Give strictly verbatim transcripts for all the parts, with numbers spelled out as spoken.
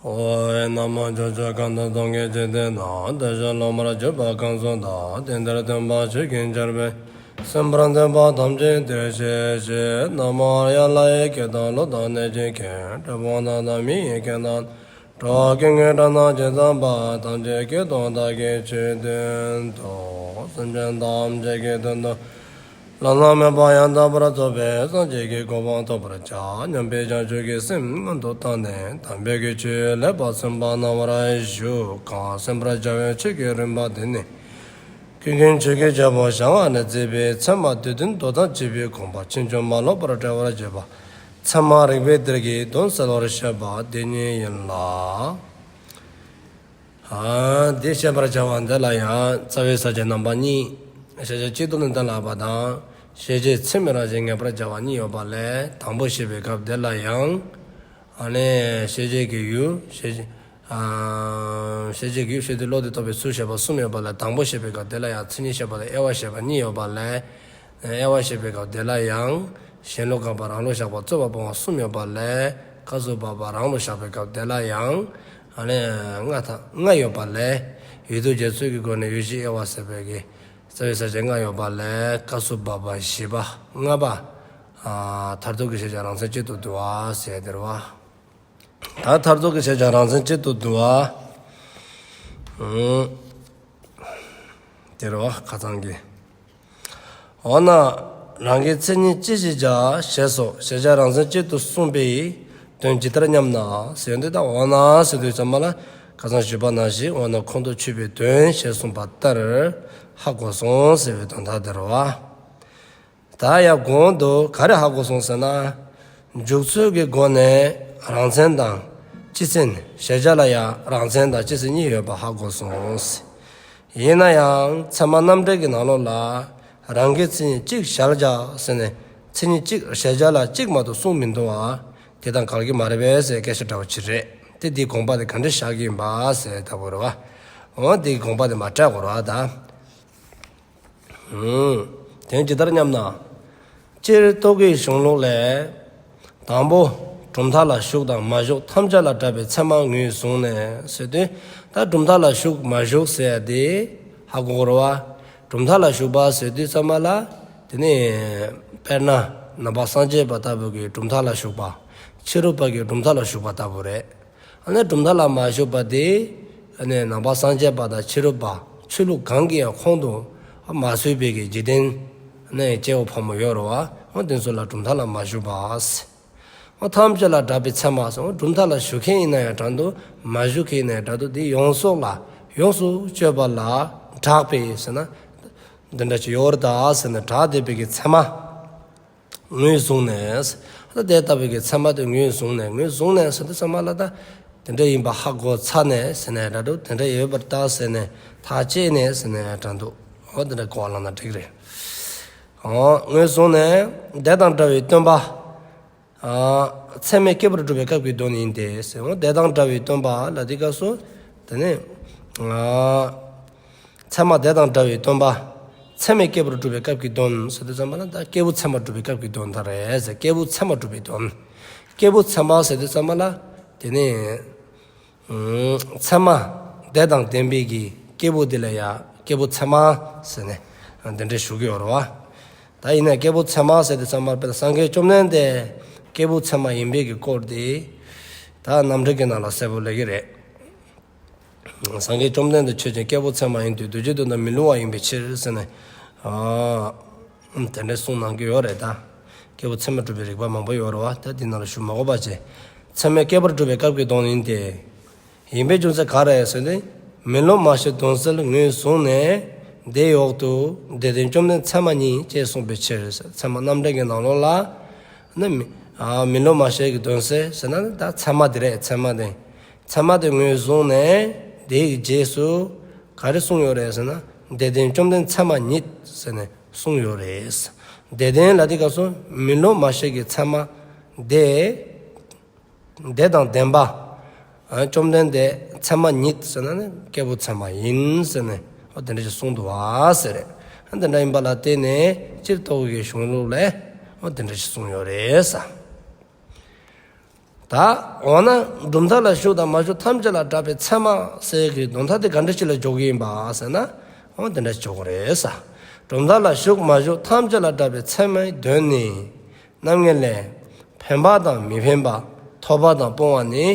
ཨོ་ཡེ་ན་མོ། ཕྱོགས་བཅུ་གང་དུ་སྟོང་གི་འཇིག་རྟེན་ན། བདེ་གཤེགས་སློབ་མར་གྱུར་པ་གང་སུ་དག། དེང་འདིར་སྟོན་པ་ཆོས་ཀྱི་ཆར་འབེབས། གསན་པར་འདོད་པ་ཐམས་ཅད་འདིར་གཤེགས་ཤིག། ན་མོ་ཨཱརྱ། ལྷ་ཡི་སྐད་དང་ཀླུ་དང་གནོད་སྦྱིན་སྐད། གྲུལ་བུམ་དག་དང་མི་ཡི་སྐད་རྣམས། འགྲོ་བ་ཀུན་གྱི་སྒྲ་རྣམས་ཇི་ཙམ་པ། ཐམས་ཅད་སྐད་དུ་བདག་གིས་ཆོས་བསྟན་ཏོ། སེམས་ཅན་ཐམས་ཅད་ཀྱི་དོན་དུ། བླ་ན་མེད་པ་ཡང་དག་པར་རྫོགས་པའི་སངས་རྒྱས་ཀྱི་གོ་འཕང་ཐོབ་པར་བྱ་སྙམ་པའི་བྱང་ཆུབ་ཀྱི་སེམས་མངོན་དུ་བཏང་ནས། དམ་པའི་གི་ཆོས་ལེགས་པར་གསན་པ་གནང་བར་ཞུ། གང་གསན་པར་བྱ་བའི་ཆོས་ཀྱི་རིམ་པ་འདི་ནི། ཀུན་མཁྱེན་ཆོས་ཀྱི་རྒྱལ་པོ་ཞལ་སྔ་ནས་མཛད་པའི་ཚད་མ་སྡེ་བདུན་མདོ་དང་བཅས་པའི་དགོངས་པ་ཕྱིན་ཅི་མ་ལོག་པར་འགྲེལ་བར་བྱེད་པ། ཚད་མ་རིགས་པའི་གཏེར་གྱི་དོན་གསལ་བར་བཤད་པ་འདི་ཉིད་ཡིན་ལ། ཨ། འདི་བཤད་པར་བྱ་བ་འདི་ལ་ཡང་རྩ་བའི་ས་བཅད་རྣམ་པ་གཉིས། ཤེས་བྱ་སྤྱི་ལྡོག་ནས་གཏན་ལ་དབབ་པ་དང་། ཤེས་བྱེད་ཚད་མའི་རང་བཞིན་ངེས་པར་བྱ་བ་གཉིས་ཡོད་པ་ལས། དང་པོ་བཤད་པའི་སྐབས་འདི་ལ་ཡང་། ཨ་ནི་ཤེས་བྱེད་ཀྱི་ཡུལ། ཤེས་བྱེད། ཨ། ཤེས་བྱེད་ཀྱི་ཡུལ། ཤེས་བྱེད་བློ་དེས་རྟོགས་པའི་ཚུལ་བཤད་པ་གསུམ་ཡོད་པ་ལས། དང་པོ་བཤད་པའི་སྐབས་འདི་ལ་ཡང་མཚན་ཉིད་བཤད་པ་དང་དབྱེ་བ་བཤད་པ་གཉིས་ཡོད་པ་ལས། དབྱེ་བ་བཤད་པའི་སྐབས་དེ་ལ་ཡང་། གཞན་ལུགས་དགག་པ། རང་ལུགས་བཞག་པ། རྩོད་པ་སྤོང་བ་གསུམ་ཡོད་པ་ལས། སྐབས་སུ་བབ་པ་རང་ལུགས་བཞག་པའི་སྐབས་དེ་ལ་ཡང་། ཨ་ནི་ལྔ་དང་ལྔ་ཡོད་པ་ལས། ཡུལ་དུས་རྒྱས་ཚུལ་གྱི་སྒོ་ནས་ཡུལ་གཞན་དབྱེ་བ་ཟེར་བའི་གི་རྩ་བའི་ས་བཅད་ལྔ་ཡོད་པ་ལས། སྐབས་སུ་བབ་པ་བཞི་པ། ལྔ་པ། ཨ། མཐར་ཐུག་གི་ཤེས་བྱ་རང་མཚན་གཅིག་ཏུ་འདུ་བ་ཟེར་དེ་རེད་བ། ད་མཐར་ཐུག་གི་ཤེས་བྱ་རང་མཚན་གཅིག་ཏུ་འདུ་བ། ཨང་། དེ་རེད་བ། ཁ་ཚང་གི། འོ་ན། རང་གི་མཚན་ཉིད་ཅི་ཞིག་བྱ། ཞེས་སོགས་ཤེས་བྱ་རང་མཚན་གཅིག་ཏུ་གསུངས་པའི་དོན་ཇི་ལྟར་སྙམ་ན་ཟེར་དུས་ཙམ་པ་ལ། ཁ་སང་ཞུས་པ་ནང་བཞིན། འོ་ན་ཁོང་དུ་ཆུད་པའི་དོན་ཞེས་གསུངས་པ་ལྟར་ཧ་གོ་སོང་ཟེར་བའི་དོན་དག་དེ་རེད་བ། ད་ཡང་གོང་དུ་ག་རེ་ཧ་གོ་སོང་ཟེར་ན། འཇུག་ཚུལ་གྱི་སྒོ་ནས་རང་མཚན་དང་སྤྱི་མཚན། གཞལ་བྱ་ལ་ཡང་རང་མཚན་དང་སྤྱི་མཚན་གཉིས་ཡོད་པ་ཧ་གོ་སོང་། ཡིན་ན་ཡང་ཚད་མ་རྣམ་འགྲེལ་གྱི་ནང་ལོགས་ལ། རང་གི་མཚན་ཉིད་གཅིག་གཞལ་བྱ་ཟེར་ནས། མཚན་ཉིད་གཅིག་གཞལ་བྱ་ལ་གཅིག་མ་གཏོགས་གསུངས་མི་འདུག་བ། དེ་དང་འགལ་གྱི་མ་རེད་པས་ཟེར་སྐད་ཆ་འདྲ་བོ་ཅིག་རེད། དེ་འདིའི་དགོངས་པ་དེ་ག་འདྲ་བཞག་གི་ཡིན་པ་ཟེར་ལྟ་བུ་རེད་བ། འོ་འདིའི་དགོངས་པ་དེ་མར་བཀྲལ་དགོས་རེད་བ་ད། དོན་ཇི་ལྟར་སྙམ་ན། སྤྱིར་རྟོག་གེའི་གཞུང་ལུགས་ལས། དང་པོ། གྲུབ་མཐའ་ལ་ཞུགས་དང་མ་ཞུགས་ཐམས་ཅད་ལ་གྲགས་པའི་ཚད་མ་ངོས་བཟུང་ནས་ཟེར་དུས། ད་གྲུབ་མཐའ་ལ་ཞུགས་མ་ཞུགས་ཟེར་ཡ་དེ་ཧ་གོ་དགོས་རེད་བ། གྲུབ་མཐའ་ལ་ཞུགས་པ་ཟེར་དུས་ཙམ་པ་ལ། དེ་ནི། དཔེར་ན། ནང་པ་སངས་རྒྱས་པ་ལྟ་བུ་གི་གྲུབ་མཐའ་ལ་ཞུགས་པ། ཕྱི་རོལ་པ་གི་གྲུབ་མཐའ་ལ་ཞུགས་པ་ལྟ་བུ་རེད། ཨ་ནི་གྲུབ་མཐའ་ལ་མ་ཞུགས་པ་དེ། ཨ་ནི་ནང་པ་སངས་རྒྱས་པ་དང་ཕྱི་རོལ་པ། ཆོས་ལུགས་གང་གིས་ཡང་ཁོང་དུ་མ་ཆུད་པའི་གི་འཇིག་རྟེན། ཨ་ནི་སྐྱེ་བོ་ཕོ་མོ་ཡོད་རེད་བ། འོ་དེ་ཚོ་ལ་གྲུབ་མཐའ་ལ་མ་ཞུགས་པ། འོ་ཐམས་ཅད་ལ་གྲགས་པའི་ཚད་མ་ཟེར། འོ་གྲུབ་མཐའ་ལ་ཞུགས་མཁན་ཡིན་ན་ཡང་འདྲ་འདུག་མ་ཞུགས་མཁན་ཡིན་ན་ཡང་འདྲ་འདུག་དེ་ཡོངས་སུ་ལ། ཡོངས་སུ་གཅོད་པ་ལ་གྲགས་པའི་ཟེར་ན། འདི་འདྲ་ཅིག་ཡོད་རེད་ད་ཟེར་ནས་གྲགས་བསྡད་པའི་གི་ཚད་མ། ངོས་བཟུང་ནས། ད་དེ་ལྟ་བུའི་གི་ཚད་མ་དེ་ངོས་བཟུང་ནས། ངོས་བཟུང་ནས་ཟེར་དུས་ཚང་མ་ལ་ད། དེ་འདྲ་ཡིན་པ་ཧ་གོ་ཚར་ནས་ཟེར་ནས་འདྲ་འདུག་དེ་འདྲ་ཡོད་པར་ལྟ་ཟེར་ནས་ཐག་བཅད་ནས་ཟེར་ནས་འདྲ་འདུག་འོ་དེ་འདྲ་གོ་བ་བླངས་ན་འགྲིག་རེད། འོ་ངོས་བཟུང་ནས་དེ་དང་འདྲ་བའི་སྟོན་པ། ཨ། ཚད་མས་སྐྱེས་བུར་སྒྲུབ་པའི་སྐབས་ཀྱི་དོན་ཡིན་ཏེ་ཟེར། འོ་དེ་དང་འདྲ་བའི་སྟོན་པ་ལ་དེ་སྐབས་སུ། དེ་ནས། ཨ། ཚད་མ་དེ་དང་འདྲ་བའི་སྟོན་པ། ཚད་མས་སྐྱེས་བུར་སྒྲུབ་པའི་སྐབས་ཀྱི་དོན་ཟེར་དུས་ཙམ་པ་ལ། ད་སྐྱེས་བུ་ཚད་མར་སྒྲུབ་པའི་སྐབས་ཀྱི་དོན་དག་རེད་ཟེར། སྐྱེས་བུ་ཚད་མར་སྒྲུབ་པའི་དོན། སྐྱེས་བུ་ཚད་མ་ཟེར་དུས་ཙམ་པ་ལ། དེ་ནས། ཨུམ། ཚད་མ་དེ་དང་ལྡན་པའི་གི་སྐྱེས་བུ་དེ་ལ་ཡང་སྐྱེས་བུ་ཚད་མ་ཟེར་ནས་འདི་འདྲ་ཞུ་གི་ཡོད་རེད་བ། ད་ཡིན་ན་སྐྱེས་བུ་ཚད་མ་ཟེར་དུས་ཙམ་པ་དཔེར་ན་སངས་རྒྱས་བཅོམ་ལྡན་འདས་སྐྱེས་བུ་ཚད་མ་ཡིན་པའི་གི་སྐོར་དེ། ད་རྣམ་འགྲེལ་གྱི་ནང་ལ་གསལ་པོ་སླེབས་ཀྱི་རེད། སངས་རྒྱས་བཅོམ་ལྡན་འདས་ཆོས་ཅན། སྐྱེས་བུ་ཚད་མ་ཡིན་དུས། དུས་གཅིག་ཏུ་ནི་མི་སླུ་བ་ཡིན་པའི་ཕྱིར་ཟེར་ནས། ཨ། དེ་འདྲ་གསུངས་གནང་གི་ཡོད་རེད་ད། སྐྱེས་བུ་ཚད་མར་སྒྲུབ་པའི་རིགས་པ་མང་པོ་ཡོད་རེད་བ། ད་འདི་ནང་ལ་ཞུ་མ་དགོས་པ་བྱས། ཚད་མས་སྐྱེས་བུར་སྒྲུབ་པའི་སྐབས་ཀྱི་དོན་ཡིན་ཏེ། ཡིན་པའི་རྒྱུ་མཚན་ག་རེ་ཟེར་ན། མི་སླུ་མ་ཤེས་དོན་གསལ་ངོས་བཟུང་ནས། དེའི་འོག་ཏུ་དེ་དོན་བཅོམ་ལྡན་ཚད་མ་ཉིད་ཅེས་གསུངས་པའི་ཕྱིར། ཚད་མ་རྣམ་འགྲེལ་གྱི་ནང་ལོགས་ལ། ནི་མི། ཨ། མི་སླུ་མ་ཤེས་ཀྱི་དོན་གསལ་ཟེར་ན་ནི་ད་ཚད་མ་དེ་རེད། ཚད་མ་དེ། ཚད་མ་དེ་ངོས་བཟུང་ནས། དེའི་རྗེས་སུ་ག་རེ་གསུངས་ཡོད་རེད་ཟེར་ན། དེ་དོན་བཅོམ་ལྡན་ཚད་མ་ཉིད་ཟེར་ནས་གསུངས་ཡོད་རེད། དེ་དོན་ལ་དེ་སྐབས་སུ་མི་སླུ་མ་ཤེས་ཀྱི་ཚད་མ་དེ། དེ་དང་ལྡན་པ། ཨ། བཅོམ་ལྡན་འདས་ཚད་མ་ཉིད་ཟེར་ན་ནི་སྐྱེས་བུ་ཚད་མ་ཡིན་ཟེར་ནས། འོ་དེ་འདྲ་ཞིག་གསུངས་འདུག་བ་ཟེར་རེད། འདི་འདྲ་ཡིན་པ་ལ་བརྟེན་ནས་སྤྱིར་རྟོག་གེའི་གཞུང་ལུགས་ལས། འོ་དེ་འདྲ་ཞིག་གསུངས་ཡོད་རེད་ས། ད་འོ་ན་གྲུབ་མཐའ་ལ་ཞུགས་དང་མ་ཞུགས་ཐམས་ཅད་ལ་གྲགས་པའི་ཚད་མ་ཟེར་གྱི་དོན་དག་དེ་ག་འདྲ་ཞིག་ལ་འཇོག་གི་ཡིན་པ་ཟེར་ན། འོ་དེ་འདྲ་ཞིག་འཇོག་གི་རེད་ས། གྲུབ་མཐའ་ལ་ཞུགས་མ་ཞུགས་ཐམས་ཅད་ལ་གྲགས་པའི་ཚད་མའི་དོན་ནི། རྣམ་ངེས་ལས། ཕན་པ་དང་མི་ཕན་པ། ཐོབ་པ་དང་སྤོང་བ་ནི།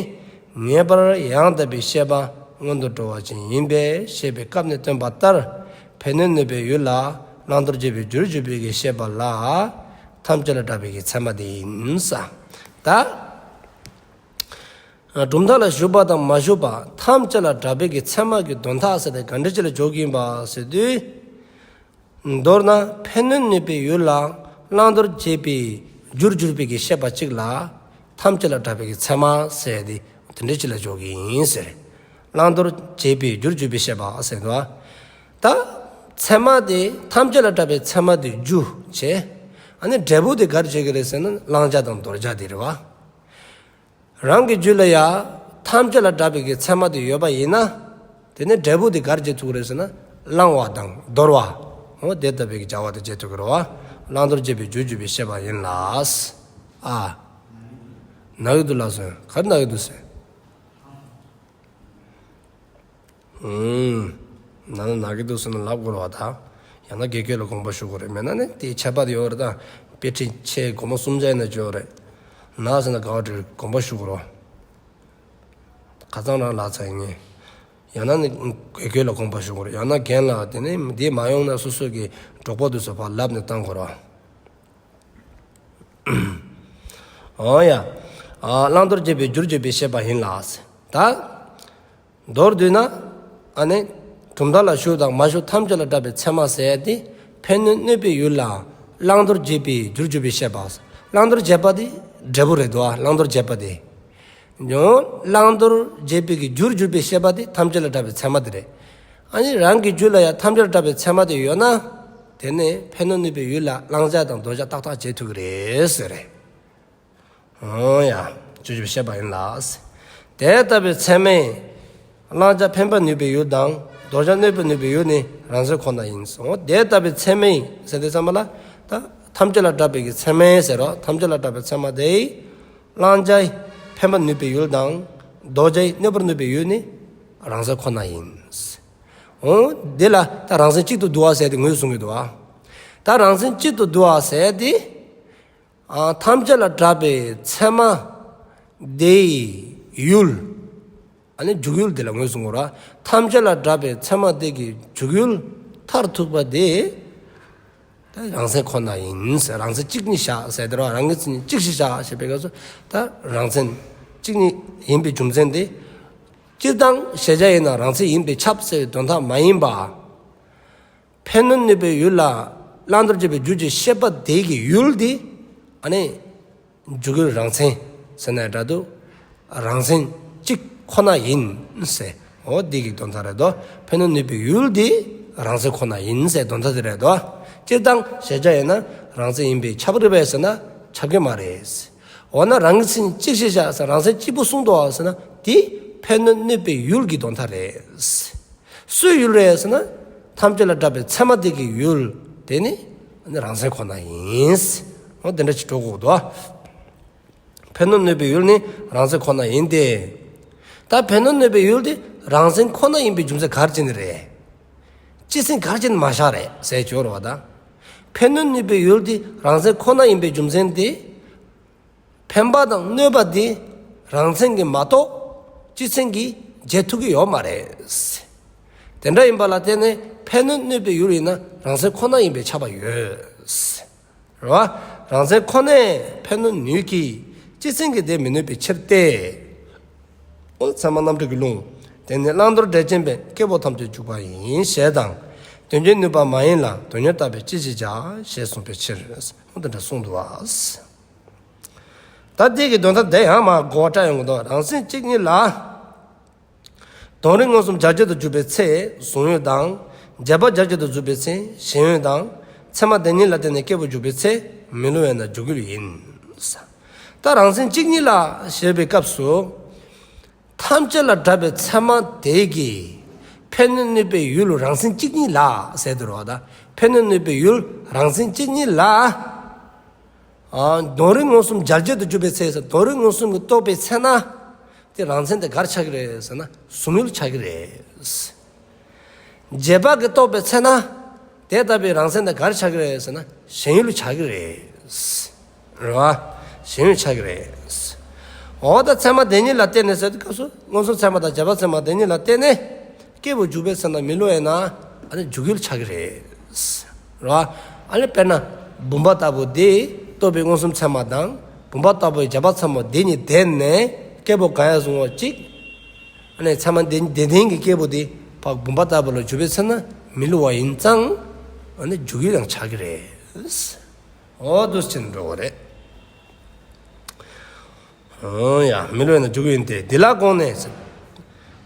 ངེས་པར་ཡང་དག་པའི་ཤེས་པ་སྔོན་དུ་འགྲོ་བ་ཅན་ཡིན་པས་ཞེས་པའི་སྐབས་ནས་སྟོན་པ་ལྟར། ཕན་གནོད་གནོད་པའི་ཡུལ་ལ་བླང་དོར་བྱེད་པའི་རྒྱུར་གྱུར་པའི་གི་ཤེས་པ་ལ། ཐམས་ཅད་ལ་གྲགས་པའི་གི་ཚད་མ་དེ་ཡིན་ས། ད། གྲུབ་མཐའ་ལ་ཞུགས་པ་དང་མ་ཞུགས་པ་ཐམས་ཅད་ལ་གྲགས་པའི་གི་ཚད་མ་གི་དོན་དག་ཟེར་ཏེ་ག་འདྲ་ཅིག་ལ་འཇོག་གི་ཡིན་པ་ཟེར་དུས། མདོར་ན་ཕན་གནོད་གནོད་པའི་ཡུལ་ལ་བླང་དོར་བྱེད་པའི་རྒྱུར་གྱུར་པའི་གི་ཤེས་པ་གཅིག་ལ་ཐམས་ཅད་ལ་གྲགས་པའི་གི་ཚད་མ་ཟེར་ཏེ་དེ་འདྲ་ཅིག་ལ་འཇོག་གི་ཡིན་ཟེར། བླང་དོར་བྱེད་པའི་རྒྱུར་གྱུར་པའི་ཤེས་པ་ཟེར་དུས། ད་ཚད་མ་དེ་ཐམས་ཅད་ལ་གྲགས་པའི་ཚད་མ་དེ་རྒྱུ་བྱས། ཨ་ནི་འབྲས་བུ་དེ་ག་རེ་བྱེད་ཀྱི་རེད་ཟེར་ན་བླང་བྱ་དང་དོར་བྱ་དེ་རེད་བ། རང་གི་རྒྱུད་ལ་ཡ་ཐམས་ཅད་ལ་གྲགས་པའི་གི་ཚད་མ་དེ་ཡོད་པ་ཡིན་ན། དེ་ནི་འབྲས་བུ་དེ་ག་རེ་བྱེད་ཐུབ་ཀྱི་རེད་ཟེར་ན་བླང་བ་དང་དོར་བ། འོ་དེ་ལྟ་བུའི་གི་བྱ་བ་དེ་བྱེད་ཐུབ་ཀྱི་རེད་བ། བླང་དོར་བྱེད་པའི་རྒྱུར་གྱུར་པའི་ཤེས་པ་ཡིན་ལ། ཨ། ན་གི་འདུག་ལགས་སོ། ག་རེ་ན་གི་འདུག་ཟེར། ཨུམ། ན་ན་ན་གི་འདུག་ཟེར་ན་ལབ་དགོས་རེད་བ་ད། ཡང་ན་དགེ་རྒན་ལ་དགོངས་པ་ཞུ་དགོས་རེད། མེད་ན་ནི་དེའི་ཁྱད་པར་དེ་ཡོད་རེད་ད། དཔེ་ཁྲིད་ཆེད་སྒོར་མོ་སུམ་བརྒྱ་ཡིན་ན་ཅི་ཡོད་རེད། ན་ཟེར་ན་དགའ་བ་འདྲ་དགོངས་པ་ཞུ་དགོས་རེད། ཁ་སང་རང་ལབ་ཚར་ཡིན། ཡང་ན་ནི་དགེ་རྒན་ལ་དགོངས་པ་ཞུ་དགོས་རེད། ཡང་ན་རྒན་ལ་དེ་ནི་དེ་མ་ཡོང་ན་སོ་སོ་གི་གྲོགས་པོ་དེ་ཚོ་ཕར་ལབ་ནས་བཏང་དགོས་རེད། འོ་ཡ། ཨ། བླང་དོར་བྱེད་པའི་རྒྱུར་གྱུར་པའི་ཤེས་པ་ཡིན་ལ། ད། མདོར་བསྡུས་ན། ཨ་ནི། གྲུབ་མཐའ་ལ་ཞུགས་དང་མ་ཞུགས་ཐམས་ཅད་ལ་གྲགས་པའི་ཚད་མ་ཟེར་ཡ་དེ། ཕན་གནོད་གནོད་པའི་ཡུལ་ལ། བླང་དོར་བྱེད་པའི་རྒྱུར་གྱུར་པའི་ཤེས་པ། བླང་དོར་བྱེད་པ་དེ། འབྲས་བུ་རེད་དོ། བླང་དོར་བྱེད་པ་དེ། ཡང་བླང་དོར་བྱེད་པའི་གི་རྒྱུར་གྱུར་པའི་ཤེས་པ་དེ་ཐམས་ཅད་ལ་གྲགས་པའི་ཚད་མ་དེ་རེད། ཨ་ནི་རང་གི་རྒྱུད་ལ་ཡང་ཐམས་ཅད་ལ་གྲགས་པའི་ཚད་མ་དེ་ཡོད་ན། དེ་ནི་ཕན་གནོད་གནོད་པའི་ཡུལ་ལ་བླང་བྱ་དང་དོར་བྱ་ཏག་ཏག་བྱེད་ཐུབ་ཀྱི་རེད་ཟེར་རེད། འོ་ཡ། རྒྱུར་གྱུར་པའི་ཤེས་པ་ཡིན་ལ། དེ་ལྟ་བུའི་ཚད་མས། བླང་བྱ་ཕན་པར་ནུས་པའི་ཡུལ་དང་དོར་བྱ་གནོད་པར་ནུས་པའི་ཡུལ་ནི་རང་མཚན་ཁོ་ན་ཡིན། འོ་དེ་ལྟ་བུའི་ཚད་མས་ཟེར་དུས་ཙམ་པ་ལ། ད་ཐམས་ཅད་ལ་གྲགས་པའི་གི་ཚད་མས་ཟེར་རོ། ཐམས་ཅད་ལ་གྲགས་པའི་ཚད་མ་དེ། བླང་བྱ་ཕན་པར་ནུས་པའི་ཡུལ་དང་། དོར་བྱ་གནོད་པར་ནུས་པའི་ཡུལ་ནི་རང་མཚན་ཁོ་ན་ཡིན། འོ་འདི་ལ་ད་རང་མཚན་གཅིག་ཏུ་འདུ་བ་ཟེར་ཏེ་ངོས་བཟུང་གི་འདུག་ཨ། ད་རང་མཚན་གཅིག་ཏུ་འདུ་བ་ཟེར་ཏེ། ཨ། ཐམས་ཅད་ལ་གྲགས་པའི་ཚད་མ་དེའི་ཡུལ། ཨ་ནི་འཇུག་ཡུལ་དེ་ལ་ངོས་བཟུང་དགོས་ར། ཐམས་ཅད་ལ་གྲགས་པའི་ཚད་མ་དེ་གི་འཇུག་ཡུལ་མཐར་ཐུག་པ་དེ། ད་རང་མཚན་ཁོ་ན་ཡིན་ཟེར། རང་མཚན་གཅིག་ཉིད་བཞག་ཟེར་དེ་ར། རང་གི་མཚན་ཉིད་གཅིག་ཞིག་བཞག་ཞེས་པའི་སྐབས་སུ། ད་རང་མཚན་གཅིག་ཉིད་ཡིན་པའི་རྒྱུ་མཚན་དེ། སྤྱིར་བཏང་གཞལ་བྱ་ཡིན་ན་རང་མཚན་ཡིན་པས་ཁྱབ་ཟེར་བའི་དོན་དག་མ་ཡིན་པ། ཕན་གནོད་གནོད་པའི་ཡུལ་ལ་བླང་དོར་བྱེད་པའི་རྒྱུ་གྱི་ཤེས་པ་དེ་གི་ཡུལ་དེ། ཨ་ནི། འཇུག་ཡུལ་རང་མཚན་ཟེར་ན་འདྲ་འདུག། རང་མཚན་གཅིག་ཁོ་ན་ཡིན་ཟེར། འོ་འདི་གི་དོན་དག་རེད་དོ། ཕན་གནོད་གནོད་པའི་ཡུལ་དེ་རང་མཚན་ཁོ་ན་ཡིན་ཟེར་དོན་དག་དེ་རེད་དོ། སྤྱིར་བཏང་གཞལ་བྱ་ཡིན་ན་རང་མཚན་ཡིན་པས་ཁྱབ་རེད་པས་ཟེར་ན་ཁྱབ་ཀྱི་མ་རེད། འོ་ན་རང་གི་མཚན་གཅིག་ཞིག་བཞག་ཟེར། རང་མཚན་གཅིག་པུ་གསུངས་འདུག་ཟེར་ན་དེ་ཕན་གནོད་གནོད་པའི་ཡུལ་གྱི་དོན་དག་རེད། སུའི་ཡུལ་རེད་ཟེར་ན། ཐམས་ཅད་ལ་གྲགས་པའི་ཚད་མ་དེ་གི་ཡུལ་དེ་ནི་རང་མཚན་ཁོ་ན་ཡིན། འོ་དེ་འདྲ་ཅིག་འགྲོ་དགོས་འདུག། ཕན་གནོད་གནོད་པའི་ཡུལ་ནི་རང་མཚན་ཁོ་ན་ཡིན་ཏེ། ད་ཕན་གནོད་གནོད་པའི་ཡུལ་དེ་རང་མཚན་ཁོ་ན་ཡིན་པའི་རྒྱུ་མཚན་ག་རེ་བྱས་ནས་རེད། སྤྱི་མཚན་ག་རེ་བྱས་ནས་མ་བཞག་རེད་ཟེར་གྱི་ཡོད་རེད་བ་ད། ཕན་གནོད་གནོད་པའི་ཡུལ་དེ་རང་མཚན་ཁོ་ན་ཡིན་པའི་རྒྱུ་མཚན་དེ། ཕན་པ་དང་གནོད་པ་དེ་རང་མཚན་གྱིས་མ་གཏོགས་སྤྱི་མཚན་གྱིས་འབྱེད་ཐུབ་ཀྱི་ཡོད་མ་རེད། དེ་འདྲ་ཡིན་པ་ལ་བརྟེན་ནས་ཕན་གནོད་གནོད་པའི་ཡུལ་ཡིན་ན་རང་མཚན་ཁོ་ན་ཡིན་པས་ཁྱབ་པ་ཡོད། རེད་བ། རང་མཚན་ཁོ་ནས་ཕན་གནོད་ནུས་ཀྱི་སྤྱི་མཚན་གྱིས་དེ་མི་གནོད་པའི་ཕྱིར་ཏེ། འོ་ཚད་མ་རྣམ་འགྲེལ་གྱི་ལུང་། དེ་ནི་བླང་དོར་འབྲས་ཅན་པའི་སྐྱེས་བུ་ཐམས་ཅད་འཇུག་པ་ཡིན་ཞེས་དང་། དོན་གྱིས་ནུས་པ་མ་ཡིན་ལ་དོན་གཉེར་བརྟག་པས་ཅི་ཞིག་བྱ་ཞེས་གསུངས་པའི་ཕྱིར། འོ་དེ་འདྲ་གསུངས་འདུག་བ། ད་དེ་གི་དོན་དག་དེ་ཡང་མར་གོ་བ་བཀྲལ་ཡོང་གི་འདུག། རང་མཚན་གཅིག་ཉིད་ལ། དོན་རིག་མངོན་སུམ་རྒྱ་ཆེར་དུ་འཇུག་པའི་ཚེ་གཟུང་ཡུལ་དང་། རྗེས་དཔག་རྒྱ་ཆེར་དུ་འཇུག་པའི་ཚེ་ཞེན་ཡུལ་དང་། ཚད་མ་དེ་ཉིད་ལ་བརྟེན་ནས་སྐྱེས་བུ་འཇུག་པའི་ཚེ་མི་སླུ་བས་ན་འཇུག་ཡུལ་ཡིན། ད་རང་མཚན་གཅིག་ཉིད་ལ་ཞེས་པའི་སྐབས་སུ། ཐམས་ཅད་ལ་གྲགས་པའི་ཚད་མ་དེ་གིས་ཕན་གནོད་གནོད་པའི་ཡུལ་རང་མཚན་གཅིག་ཉིད་ལ་ཟེར་དུ་རོ། ད་ཕན་གནོད་གནོད་པའི་ཡུལ་རང་མཚན་གཅིག་ཉིད་ལ། ཨ། དོན་རིག་མངོན་སུམ་འཇལ་བྱེད་དུ་གྱུར་པའི་ཚེ་ཟེར། དོན་རིག་མངོན་སུམ་གྱིས་རྟོགས་པའི་ཚེ་ན། དེ་རང་མཚན་དེ་ག་རེ་ཆགས་ཀྱི་རེད་ཟེར་ན། གཟུང་ཡུལ་ཆགས་ཀྱི་རེད། རྗེས་དཔག་གིས་རྟོགས་པའི་ཚེ་ན། དེ་ལྟ་བུའི་རང་མཚན་དེ་ག་རེ་ཆགས་ཀྱི་རེད་ཟེར་ན། ཞེན་ཡུལ་ཆགས་ཀྱི་རེད། རེད་བ། ཞེན་ཡུལ་ཆགས་ཀྱི་རེད། འོ་ད་ཚད་མ་དེ་ཉིད་ལ་བརྟེན་ནས་ཟེར་དུས་སྐབས་སུ་མངོན་སུམ་ཚད་མ་དང་རྗེས་དཔག་ཚད་མ་དེ་ཉིད་ལ་བརྟེན་ནས། སྐྱེས་བུ་འཇུག་པའི་ཚེ་ན་མི་བསླུ་བས་ན། ཨ་ནི་འཇུག་ཡུལ་ཆགས་ཀྱི་རེད། རེད་བ། ཨ་ནི་དཔེར་ན། བུམ་པ་ལྟ་བུ་དེ་རྟོགས་པའི་མངོན་སུམ་ཚད་མ་དང་། བུམ་པ་ལྟ་བུའི་རྗེས་དཔག་ཚད་མ་དེ་གཉིས་ལྡན་ནས་སྐྱེས་བུ་གང་ཡང་བཟུང་བ་གཅིག་ཨ་ནི་ཚད་མ་དེ་དེ་ལྡན་གྱི་སྐྱེས་བུ་དེ་ཕར་བུམ་པ་ལྟ་བུ་ལ་འཇུག་པའི་ཚེ་ན་མི་བསླུ་བ་ཡིན་ཙང་། ཨ་ནི་འཇུག་ཡུལ་ཡང་ཆགས་ཀྱི་རེད། འོ་འདུག་ཕྱིན་འགྲོ་བ་རེད། ཨོ་ཡ། མི་བསླུ་བས་ན་འཇུག་ཡུལ་ཡིན་ཏེ། འདི་ལ་དགོངས་ནས་ཟེར།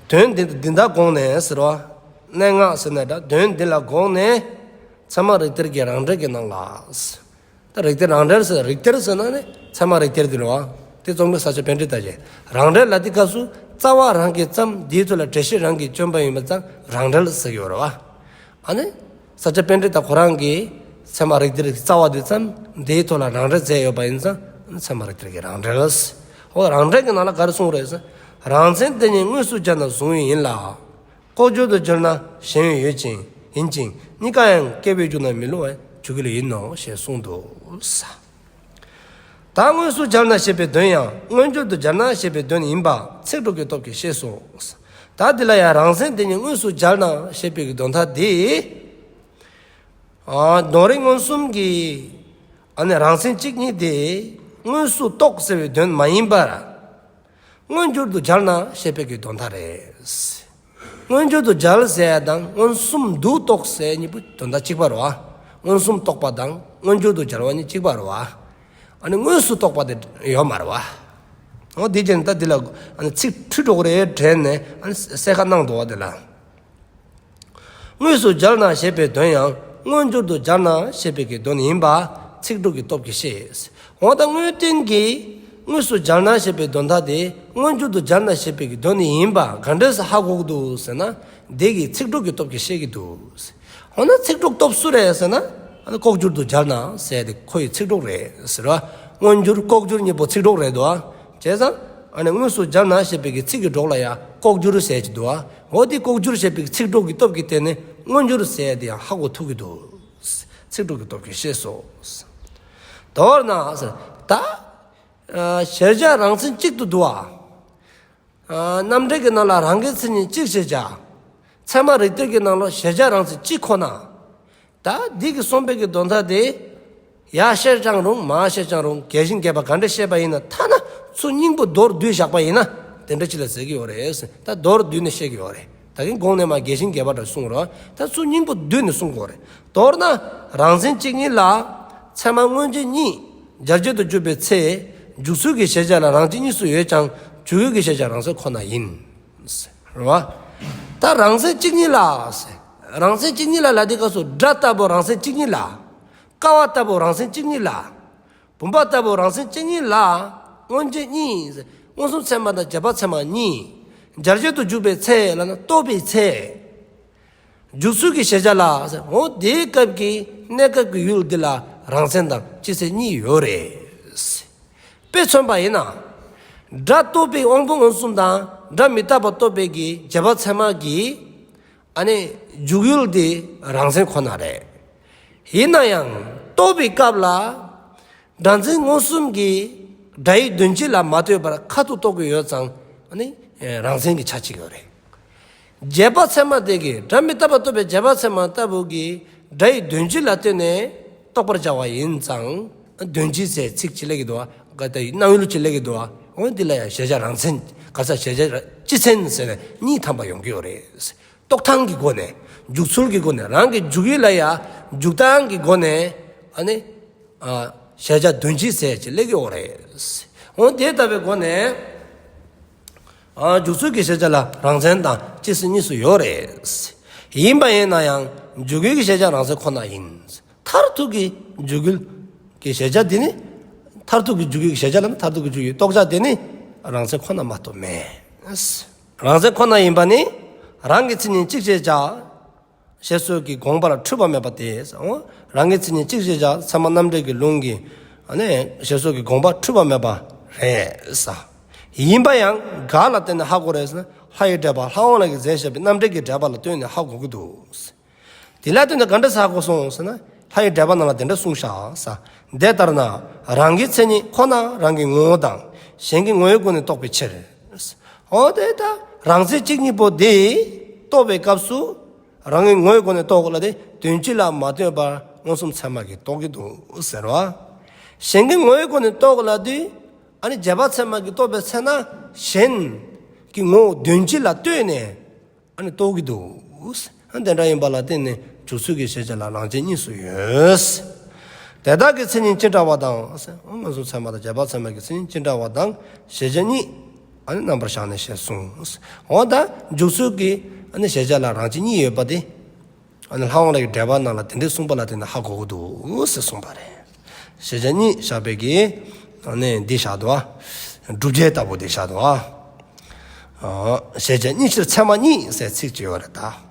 དོན་འདི་འདི་ལྟར་དགོངས་ནས་ཟེར་བ། གནད་འགག་ཟེར་ན་འདྲ། དོན་འདི་ལ་དགོངས་ནས། ཚད་མ་རིགས་གཏེར་གྱི་རང་འགྲེལ་གྱི་ནང་ལ། ད་རིགས་གཏེར་རང་འགྲེལ་ཟེར། རིགས་གཏེར་ཟེར་ན་ནི་ཚད་མ་རིགས་གཏེར་དེ་རེད་བ། དེ་རྩོམ་མཁན་ས་སྐྱ་པཎྜི་ཏ་བྱས། རང་འགྲེལ་ལ་དེ་སྐབས་སུ་རྩ་བ་རང་གིས་བརྩམས། དེའི་ཐོག་ལ་འགྲེལ་བཤད་རང་གིས་བསྐྱོན་པ་ཡིན་པ་ཙང་རང་འགྲེལ་ཟེར་གྱི་ཡོད་རེད་བ། ཨ་ནི། ས་སྐྱ་པཎྜི་ཏ་ཁོ་རང་གིས་ཚད་མ་རིགས་གཏེར་གྱི་རྩ་བ་དེ་བརྩམས། དེའི་ཐོག་ལ་རང་འགྲེལ་མཛད་ཡོད་པ་ཡིན་ཙང་ཚད་མ་རིགས་གཏེར་གྱི་རང་འགྲེལ། འོ་རང་འགྲེལ་གྱི་ནང་ལ་ག་རེ་གསུངས་རེད་ཟེར། རང་མཚན་དེ་ཉིད་དངོས་སུ་སྦྱར་ན་གཟུང་ཡུལ་ཡིན་ལ། ལྐོག་སྦྱོར་དུ་སྦྱར་ན་ཞེན་ཡུལ་ཡོད་ཅིང་ཡིན་ཅིང་། གཉིས་ཀ་ཡང་སྐྱེས་བུས་བསྒྲུབས་ན་མི་བསླུ་བས་འཇུག་ཡུལ་ཡིན་ནོ་ཞེས་གསུངས་འདུག་ས། ད་དངོས་སུ་སྦྱར་ན་ཞེས་པའི་དོན་ཡང་མངོན་སྦྱོར་དུ་སྦྱར་ན་ཞེས་པའི་དོན་ཡིན་པ་ཚིག་གྲོགས་ཀྱི་སྟོབས་ཀྱིས་ཤེས་སོ། ད་འདི་ལ་ཡང་རང་མཚན་དེ་ཉིད་དངོས་སུ་སྦྱར་ན་ཞེས་པའི་དོན་དག་འདི། ཨ། དོན་རིག་མངོན་སུམ་གྱི། ཨ་ནི་རང་མཚན་གཅིག་ཉིད་དེ་དངོས་སུ་རྟོགས་ཟེར་བའི་དོན་མ་ཡིན་པར། མངོན་སྦྱོར་དུ་སྦྱར་ན་ཞེས་པའི་གི་དོན་དག་རེད། མངོན་སྦྱོར་དུ་སྦྱར་ཟེར་ཡ་དང་མངོན་སུམ་དུ་རྟོགས་ཟེར་གཉིས་པོ་དོན་དག་གཅིག་པ་རེད་བ། མངོན་སུམ་རྟོགས་པ་དང་མངོན་སྦྱོར་དུ་སྦྱར་བ་གཉིས་གཅིག་པ་རེད་བ། ཨ་ནི་དངོས་སུ་རྟོགས་པ་དེ་ཡོད་མ་རེད་བ། འོ་དེ་བྱས་ནས་ད་འདི་ལ་ཨ་ནི་ཚིག་འཁྲུལ་འགྲོ་གི་རེད་དྲན་ནས་ཨ་ནི་གསལ་ཁ་གནང་འདུག་བ་དེ་ལ། དངོས་སུ་སྦྱར་ན་ཞེས་པའི་དོན་ཡང་མངོན་སྦྱོར་དུ་སྦྱར་ན་ཞེས་པའི་གི་དོན་ཡིན་པ་ཚིག་གྲོགས་ཀྱི་སྟོབས་ཀྱིས་ཤེས། འོ་ད་དངོས་བསྟན་གྱིས་དངོས་སུ་སྦྱར་ན་ཞེས་པའི་དོན་དག་དེ་མངོན་སྦྱོར་དུ་སྦྱར་ན་ཞེས་པའི་གི་དོན་ཡིན་པ་ག་འདྲས་སེ་ཧ་གོ་གི་འདུག་ཟེར་ན། དེ་གི་ཚིག་གྲོགས་ཀྱི་སྟོབས་ཀྱིས་ཤེས་ཀྱི་འདུག། འོ་ན་ཚིག་གྲོགས་སྟོབས་སུ་རེད་ཟེར་ན། ཨ་ནི་ལྐོག་སྦྱོར་དུ་སྦྱར་ན་ཟེར་དེ་ཁོ་ཡི་ཚིག་གྲོགས་རེད་ཟེར་བ། མངོན་སྦྱོར་ལྐོག་སྦྱོར་གཉིས་པོ་ཚིག་གྲོགས་རེད་དོ། བྱས་ཙང་། ཨ་ནི་དངོས་སུ་སྦྱར་ན་ཞེས་པའི་གི་ཚིག་གི་གྲོགས་ལ་ཡང་ལྐོག་སྦྱོར་ཟེར་གྱི་འདུག་བ། འོ་དེ་ལྐོག་སྦྱོར་ཞེས་པའི་ཚིག་གྲོགས་ཀྱི་སྟོབས་ཀྱིས་བརྟེན་ནས་མངོན་སྦྱོར་ཟེར་དེ་ཡང་ཧ་གོ་ཐུབ་ཀྱི་འདུག། ཚིག་གྲོགས་ཀྱི་སྟོབས་ཀྱིས་ཤེས་སོ། མདོར་ན་ཟེར། ད། ཨ། གཞལ་བྱ་རང་མཚན་གཅིག་ཏུ་འདུ་བ། ཨ། རྣམ་འགྲེལ་གྱི་ནང་ལ་རང་གི་མཚན་ཉིད་གཅིག་ཞེས་བྱ། ཚད་མ་རིགས་གཏེར་གྱི་ནང་ལ་གཞལ་བྱ་རང་མཚན་གཅིག་ཁོ་ན། ད་འདི་གི་གསུངས་པའི་གི་དོན་དག་དེ། ཡར་བཤད་ཀྱང་རུང་མར་བཤད་ཀྱང་རུང་རྒྱས་ཤིང་རྒྱས་པ་ག་འདྲ་བཤད་པ་ཡིན་ན། ཐ་ན་ཚུར་སྙིང་པོ་མདོར་བསྡུས་བཞག་པ་ཡིན་ན་དེ་འདྲ་ཅིག་ལ་ཟེར་གྱི་ཡོད་རེད། ད་མདོར་བསྡུས་ནས་བཤད་ཀྱི་ཡོད་རེད། ད་གིན་གོང་ནས་མར་རྒྱས་ཤིང་རྒྱས་པ་འདྲ་གསུངས་རོགས། ད་ཚུར་སྙིང་པོ་བསྡུས་ནས་གསུང་དགོས་རེད། མདོར་ན་རང་མཚན་གཅིག་ཉིད་ལ་ཚད་མ་མངོན་རྗེས་གཉིས་འཇལ་བྱེད་དུ་གྱུར་པའི་ཚེ། འཇུག་ཚུལ་གྱི་གཞལ་བྱ་ལ་རང་མཚན་གཉིས་སུ་ཡོད་ཀྱང་འཇུག་ཡུལ་གྱི་གཞལ་བྱ་རང་མཚན་ཁོ་ན་ཡིན། རེད་བ། ད་རང་མཚན་གཅིག་ཉིད་ལ། རང་མཚན་གཅིག་ཉིད་ལ་ལ་དེ་སྐབས་སུ་སྒྲ་ལྟ་བུ་རང་མཚན་གཅིག་ཉིད་ལ། ཀ་བ་ལྟ་བུ་རང་མཚན་གཅིག་ཉིད་ལ། བུམ་པ་ལྟ་བུ་རང་མཚན་གཅིག་ཉིད་ལ། མངོན་རྗེས་གཉིས། མངོན་སུམ་ཚད་མ་དང་རྗེས་དཔག་ཚད་མ་གཉིས། འཇལ་བྱེད་དུ་འཇུག་པའི་ཚེ་ལ་ན་རྟོགས་པའི་ཚེ། འཇུག་ཚུལ་གྱི་གཞལ་བྱ་ལ། འོ་དེའི་སྐབས་ཀྱི་གནས་སྐབས་ཀྱི་ཡུལ་འདི་ལ་རང་མཚན་དང་སྤྱི་མཚན་གཉིས་ཡོད་རེད། དཔེ་མཚོན་པ་ཡིན་ན། སྒྲ་རྟོགས་པའི་དབང་པོ་མངོན་སུམ་དང་སྒྲ་མི་རྟག་པ་རྟོགས་པའི་གི་རྗེས་དཔག་ཚད་མ་གི། ཨ་ནི་འཇུག་ཡུལ་དེ་རང་མཚན་ཁོ་ན་རེད། ཡིན་ན་ཡང་རྟོགས་པའི་སྐབས་ལ། སྒྲ་མཚན་མངོན་སུམ་གྱིས་སྒྲ་ཡི་དོན་སྤྱི་ལ་མ་ལྟོས་པར་ཁ་ཐུག་རྟོགས་ཀྱི་ཡོད་ཙང་། ཨ་ནི་རང་མཚན་གྱི་ཆ་གཅིག་ཡོད་རེད། རྗེས་དཔག་ཚད་མ་དེ་གིས་སྒྲ་མི་རྟག་པ་རྟོགས་པའི་རྗེས་དཔག་ཚད་མ་ལྟ་བུ་གིས་སྒྲ་ཡི་དོན་སྤྱི་ལ་ལྟོས་ནས་རྟོགས་པར་བྱ་བ་ཡིན་ཙང་། དོན་སྤྱི་ཟེར་ཚིག་ཅིག་སླེབས་ཀྱི་འདུག་བ། ག་ད་སྣང་ཡུལ་ཅིག་སླེབས་ཀྱི་འདུག་བ། འོ་འདི་ལ་ཡང་གཞལ་བྱ་རང་མཚན། ག་ས་གཞལ་བྱ་སྤྱི་མཚན་ཟེར་ནས་གཉིས་ཐམ་པ་ཡོང་གི་ཡོད་རེད། རྟོགས་སྟངས་ཀྱི་སྒོ་ནས། འཇུག་ཚུལ་གྱི་སྒོ་ནས། རང་གི་འཇུག་ཡུལ་ལ་ཡང་འཇུག་སྟངས་ཀྱི་སྒོ་ནས། ཨ་ནི། ཨ། གཞལ་བྱ་དོན་སྤྱི་ཟེར་ཅིག་སླེབས་ཀྱི་ཡོད་རེད། འོ་དེ་ལྟ་བུའི་སྒོ་ནས། ཨ། འཇུག་ཚུལ་གྱི་གཞལ་བྱ་ལ་རང་མཚན་དང་སྤྱི་མཚན་གཉིས་སུ་ཡོད་རེད། ཡིན་པ་ཡིན་ན་ཡང་འཇུག་ཡུལ་གྱི་གཞལ་བྱ་རང་མཚན་ཁོ་ན་ཡིན། མཐར་ཐུག་གི་འཇུག་ཡུལ་གྱི་གཞལ་བྱ་དེ་ནི། མཐར་ཐུག་གི་འཇུག་ཡུལ་གྱི་གཞལ་བྱ་ལ་ནི་མཐར་ཐུག་གི་འཇུག་ཡུལ་རྟོགས་བྱ་དེ་ནི་རང་མཚན་ཁོ་ན་མ་གཏོགས་མེད། རང་མཚན་ཁོ་ན་ཡིན་པ་ནི་རང་གི་མཚན་ཉིད་གཅིག་ཅེས་བྱ། ཞེས་སོགས་ཀྱི་དགོངས་པར་འཁྲུལ་པ་མེད་པ་སྟེ། འོ། རང་གི་མཚན་ཉིད་གཅིག་ཅེས་བྱ་ཚད་མ་རྣམ་འགྲེལ་གྱི་ལུང་གི། ཨ་ནི་ཞེས་སོགས་ཀྱི་དགོངས་པ་འཁྲུལ་པ་མེད་པ་རེད་ས། ཡིན་པ་ཡང་ག་ལ་བརྟེན་ནས་ཧ་གོ་རེད་ཟེར་ན། ལྷ་ཡི་འགྲེལ་པ་ལྷ་དབང་བློ་གིས་མཛད་བཞག་པའི་རྣམ་འགྲེལ་གྱི་འགྲེལ་པ་ལ་ལྟོས་ནས་ཧ་གོ་གི་འདུག། དེ་ལ་ལྟོས་ནས་ག་འདྲ་ཧ་གོ་སོང་ཟེར་ན། ལྷ་ཡི་འགྲེལ་པ་ནང་ལ་དེ་འདྲ་གསུངས་བཞག་ས། དེ་ལྟར་ན་རང་གི་མཚན་ཉིད་ཁོ་ན་རང་གི་ངོ་བོ་དང་གཞན་གྱི་ངོ་བོའི་སྒོ་ནས་རྟོགས་པའི་ཕྱིར། འོ་དེ་ལྟར་རང་མཚན་གཅིག་ཉིད་པོ་དེ་རྟོགས་པའི་སྐབས་སུ། རང་གི་ངོ་བོའི་སྒོ་ནས་རྟོགས་དགོས་ལ་དེ་དོན་སྤྱི་ལ་མ་ལྟོས་པར་མངོན་སུམ་ཚད་མ་གིས་རྟོགས་ཀྱི་འདུག་ཟེར་བ། གཞན་གྱི་ངོ་བོའི་སྒོ་ནས་རྟོགས་དགོས་ལ་དེ། ཨ་ནི་རྗེས་དཔག་ཚད་མ་གིས་རྟོགས་པའི་ཚེ་ན་གཞན་གྱི་ངོ་བོ་དོན་སྤྱི་ལ་ལྟོས་ནས་ཨ་ནི་རྟོགས་ཀྱི་འདུག། ཨ་དེ་འདྲ་ཡིན་པ་ལ་བརྟེན་ནས་འཇུག་ཚུལ་གྱི་གཞལ་བྱ་ལ་རང་ཆས་གཉིས་སུ་ཡོད། དེ་དག་གི་མཚན་ཉིད་ཅི་འདྲ་བ་དང་། མངོན་སུམ་ཚད་མ་དང་རྗེས་དཔག་ཚད་མ་གི་མཚན་ཉིད་ཅི་འདྲ་བ་དང་གཞལ་བྱ་གཉིས། ཨ་ནི་རྣམ་པར་བཞག་ནས་ཞེས་གསུངས། འོ་ད་འཇུག་ཚུལ་གྱི་ཨ་ནི་གཞལ་བྱ་ལ་རང་ཆས་གཉིས་ཡོད་པ་དེ། ཨ་ནི་ལྷ་དབང་བློ་གི་འགྲེལ་པ་ནང་ལ་དེ་འདྲའི་གསུངས་པ་ལ་བརྟེན་ནས་ཧ་གོ་གི་འདུག་ཟེར་གསུངས་པ་རེད། གཞལ་བྱ་གཉིས་བཞག་པའི་གི་ཨ་ནི་འདི་བཞག་འདུག་ཨ། སྒྲུབ་བྱེད་ལྟ་བུ་འདི་བཞག་འདུག་ཨ། གཞལ་བྱ་གཉིས་ཕྱིར་ཚད་མ་གཉིས་ཟེར་ཚིག་ཅིག་ཡོད་རེད་ད།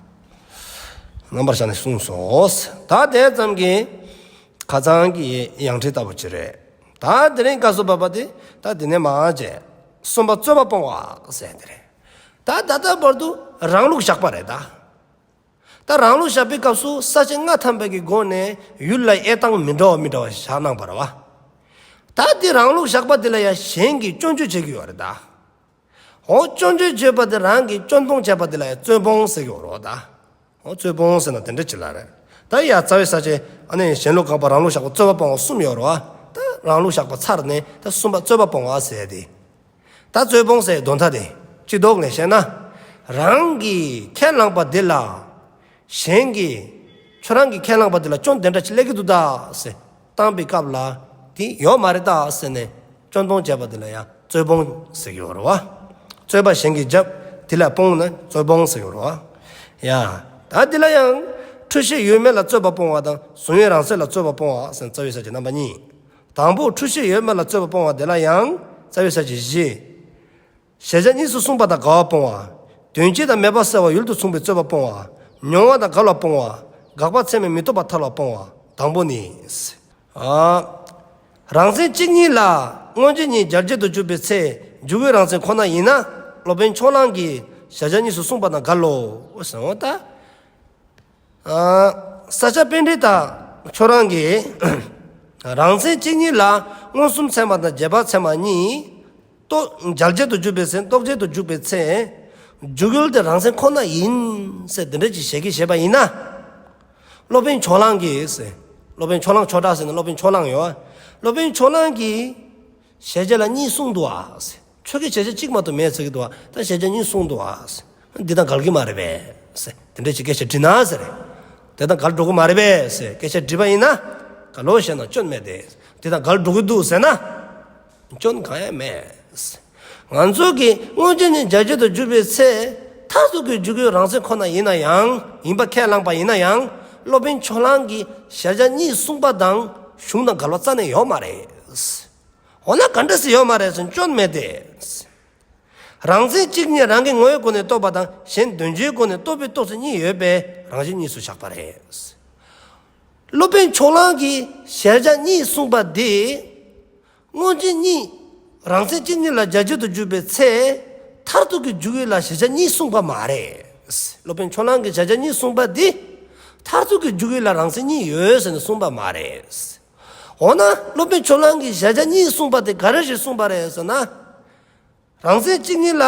རྣམ་པར་བཞག་ནས་གསུངས་སོ། ད་དེ་ཙམ་གྱིས་ཁ་སང་གི་ཡང་ཁྲིད་ལྟ་བུ་ཅིག་རེད། ད་དེ་རིང་སྐབས་སུ་བབ་པ་དེ་ད་དེ་ནས་མར་བྱས། གསུམ་པ་རྩོད་པ་སྤོང་བ་ཟེར་དེ་རེད། ད་ད་ལྟ་བར་དུ་རང་ལུགས་བཞག་པ་རེད་ད། ད་རང་ལུགས་བཞག་པའི་སྐབས་སུ་ས་བཅད་ལྔ་ཐམ་པའི་གི་སྒོ་ནས་ཡུལ་ལ་དབྱེ་སྟངས་མི་འདྲ་བ་མི་འདྲ་བ་བཞག་གནང་བ་རེད་བ། ད་དེ་རང་ལུགས་བཞག་པ་དེ་ལ་ཡང་གཞན་གྱིས་སྐྱོན་བརྗོད་བྱེད་ཀྱི་ཡོད་རེད་ད། འོ་སྐྱོན་བརྗོད་བྱེད་པ་དེ་རང་གིས་སྐྱོན་སྤོང་བྱས་པ་དེ་ལ་ཡང་རྩོད་སྤོང་ཟེར་གྱི་ཡོད་རེད་བ་ད། འོ་རྩོད་སྤོང་ཟེར་ན་དེ་འདྲ་ཅིག་ལ་རེད། ད་ཡ་རྩ་བའི་ས་བཅད་ཨ་ནི་གཞན་ལུགས་དགག་པ་རང་ལུགས་བཞག་པ་རྩོད་པ་སྤོང་བ་གསུམ་ཡོད་རེད་བ། ད་རང་ལུགས་བཞག་པ་ཚར་ནས་ད་གསུམ་པ་རྩོད་པ་སྤོང་བ་ཟེར་ཏེ། ད་རྩོད་སྤོང་ཟེར་དོན་དག་དེ་སྤྱི་ལྡོག་ནས་བཤད་ན། རང་གིས་ཁས་བླངས་པ་དེ་ལ་གཞན་གྱིས་ཁྱོད་རང་གིས་ཁས་བླངས་པ་དེ་ལ་སྐྱོན་དེ་འདྲ་ཅིག་སླེབས་ཀྱི་འདུག་ད་ཟེར་བཏང་པའི་སྐབས་ལ་དེ་ཡོད་མ་རེད་ད་ཟེར་ནས་སྐྱོན་སྤོང་བྱས་པ་དེ་ལ་ཡང་རྩོད་སྤོང་ཟེར་གྱི་ཡོད་རེད་བ། རྩོད་པ་གཞན་གྱིས་བརྒྱབ་དེ་ལ་སྤོང་ན་རྩོད་སྤོང་ཟེར་གྱི་ཡོད་རེད་བ། ཡ། ད་དེ་ལ་ཡང་འཁྲུལ་ཤེས་ཡོད་མེད་ལ་རྩོད་པ་སྤོང་བ་དང་གཟུང་བའི་རང་མཚན་ལ་རྩོད་པ་སྤོང་བ་ཟེར་རྩ་བའི་ས་བཅད་རྣམ་པ་གཉིས། དང་པོ་འཁྲུལ་ཤེས་ཡོད་མེད་ལ་རྩོད་པ་སྤོང་བ་དེ་ལ་ཡང་རྩ་བའི་ས་བཅད་བཞི། གཞལ་བྱ་གཉིས་སུ་གསུངས་པ་དང་འགལ་བ་སྤོང་བ། དོན་སྤྱི་དང་མེད་པར་གསལ་བ་ཡུལ་དུ་མཚུངས་པའི་རྩོད་པ་སྤོང་བ། མྱོང་བ་དང་འགལ་བ་སྤོང་བ། དགག་པ་ཚད་མས་མི་རྟོགས་པ་ཐལ་བ་སྤོང་བ། དང་པོ་ནི། ཨ། རང་མཚན་གཅིག་ཉིད་ལ་མངོན་རྗེས་གཉིས་འཇལ་བྱེད་དུ་འཇུག་པའི་ཚེ་འཇུག་པའི་རང་མཚན་ཁོ་ན་ཡིན་ན་སློབ་དཔོན་ཕྱོགས་གླང་གིས་གཞལ་བྱ་གཉིས་སུ་གསུངས་པ་དང་འགལ་ལོ་ཟེར་བ་ད། ས་སྐྱ་པཎྜི་ཏ་ཁྱོད་རང་གིས་རང་མཚན་གཅིག་ཉིད་ལ་མངོན་སུམ་ཚད་མ་དང་རྗེས་དཔག་ཚད་མ་གཉིས་རྟོགས་འཇལ་བྱེད་དུ་འཇུག་པའི་ཚེ་རྟོགས་བྱེད་དུ་འཇུག་པའི་ཚེ་འཇུག་ཡུལ་དེ་རང་མཚན་ཁོ་ན་ཡིན་ཟེར་འདི་འདྲ་ཅིག་བཞེད་ཀྱི་བཞེད་པ་ཡིན་ན། སློབ་དཔོན་ཕྱོགས་གླང་གིས་ཟེར། སློབ་དཔོན་ཕྱོགས་གླང་ཆོས་གྲགས་ཟེར་ནས་སློབ་དཔོན་ཕྱོགས་གླང་ཡོད། སློབ་དཔོན་ཕྱོགས་གླང་གིས་གཞལ་བྱ་ལ་གཉིས་གསུངས་འདུག་ཨ་ཟེར། ཁྱོད་ཀྱིས་གཞལ་བྱ་གཅིག་མ་གཏོགས་མེད་ཟེར་གྱི་འདུག་ཨ། ད་གཞལ་བྱ་གཉིས་གསུངས་འདུག་ཨ་ཟེར། འདི་དང་འགལ་གྱི་མ་རེད་པས་ཟེར། དེ་འདྲ་ཅིག་སྐད་ཆ་དྲིས་ན་ཟེར། དེ་དང་འགལ་འགྲོ་གི་མ་རེད་པས་ཟེར་སྐད་ཆ་དྲིས་པ་ཡིན་ན། ག་ལོ་བཤད་ན་སྐྱོན་མེད་དེ། དེ་དང་འགལ་འགྲོ་གི་འདུག་ཟེར་ན། སྐྱོན་གང་ཡང་མེད། ང་ཚོ་གིས་མངོན་རྗེས་གཉིས་འཇལ་བྱེད་དུ་འཇུག་པའི་ཚེ། མཐར་ཐུག་གི་འཇུག་ཡུལ་རང་མཚན་ཁོ་ན་ཡིན་ན་ཡང་། ཡིན་པ་ཁས་བླངས་པ་ཡིན་ན་ཡང་། སློབ་དཔོན་ཕྱོགས་གླང་གིས་གཞལ་བྱ་གཉིས་གསུངས་པ་དང་གཞུང་དང་འགལ་བ་རྩ་ནས་ཡོད་མ་རེད། འོ་ན་ག་འདྲ་སེ་ཡོད་མ་རེད་ཟེར་ན་སྐྱོན་མེད་དེ། རང་མཚན་གཅིག་ཉིད་རང་གི་ངོ་བོའི་སྒོ་ནས་རྟོགས་པ་དང་གཞན་དོན་སྤྱིའི་སྒོ་ནས་རྟོགས་པའི་རྟོགས་ཚུལ་གཉིས་ཡོད་པས་རང་བཞིན་གཉིས་སུ་བཞག་པ་རེད། སློབ་དཔོན་ཕྱོགས་གླང་གིས་གཞལ་བྱ་གཉིས་གསུངས་པ་འདི། མངོན་རྗེས་གཉིས། རང་མཚན་གཅིག་ཉིད་ལ་འཇལ་བྱེད་དུ་འཇུག་པའི་ཚེ། མཐར་ཐུག་གི་འཇུག་ཡུལ་ལ་གཞལ་བྱ་གཉིས་གསུངས་པ་མ་རེད། སློབ་དཔོན་ཕྱོགས་གླང་གིས་གཞལ་བྱ་གཉིས་གསུངས་པ་འདི། མཐར་ཐུག་གི་འཇུག་ཡུལ་ལ་རང་མཚན་གཉིས་ཡོད་ཟེར་ནས་གསུངས་པ་མ་རེད། འོ་ན་སློབ་དཔོན་ཕྱོགས་གླང་གིས་གཞལ་བྱ་གཉིས་གསུངས་པ་དེ་ག་རེ་ཞིག་གསུངས་པ་རེད་ཟེར་ན། རང་མཚན་གཅིག་ཉིད་ལ།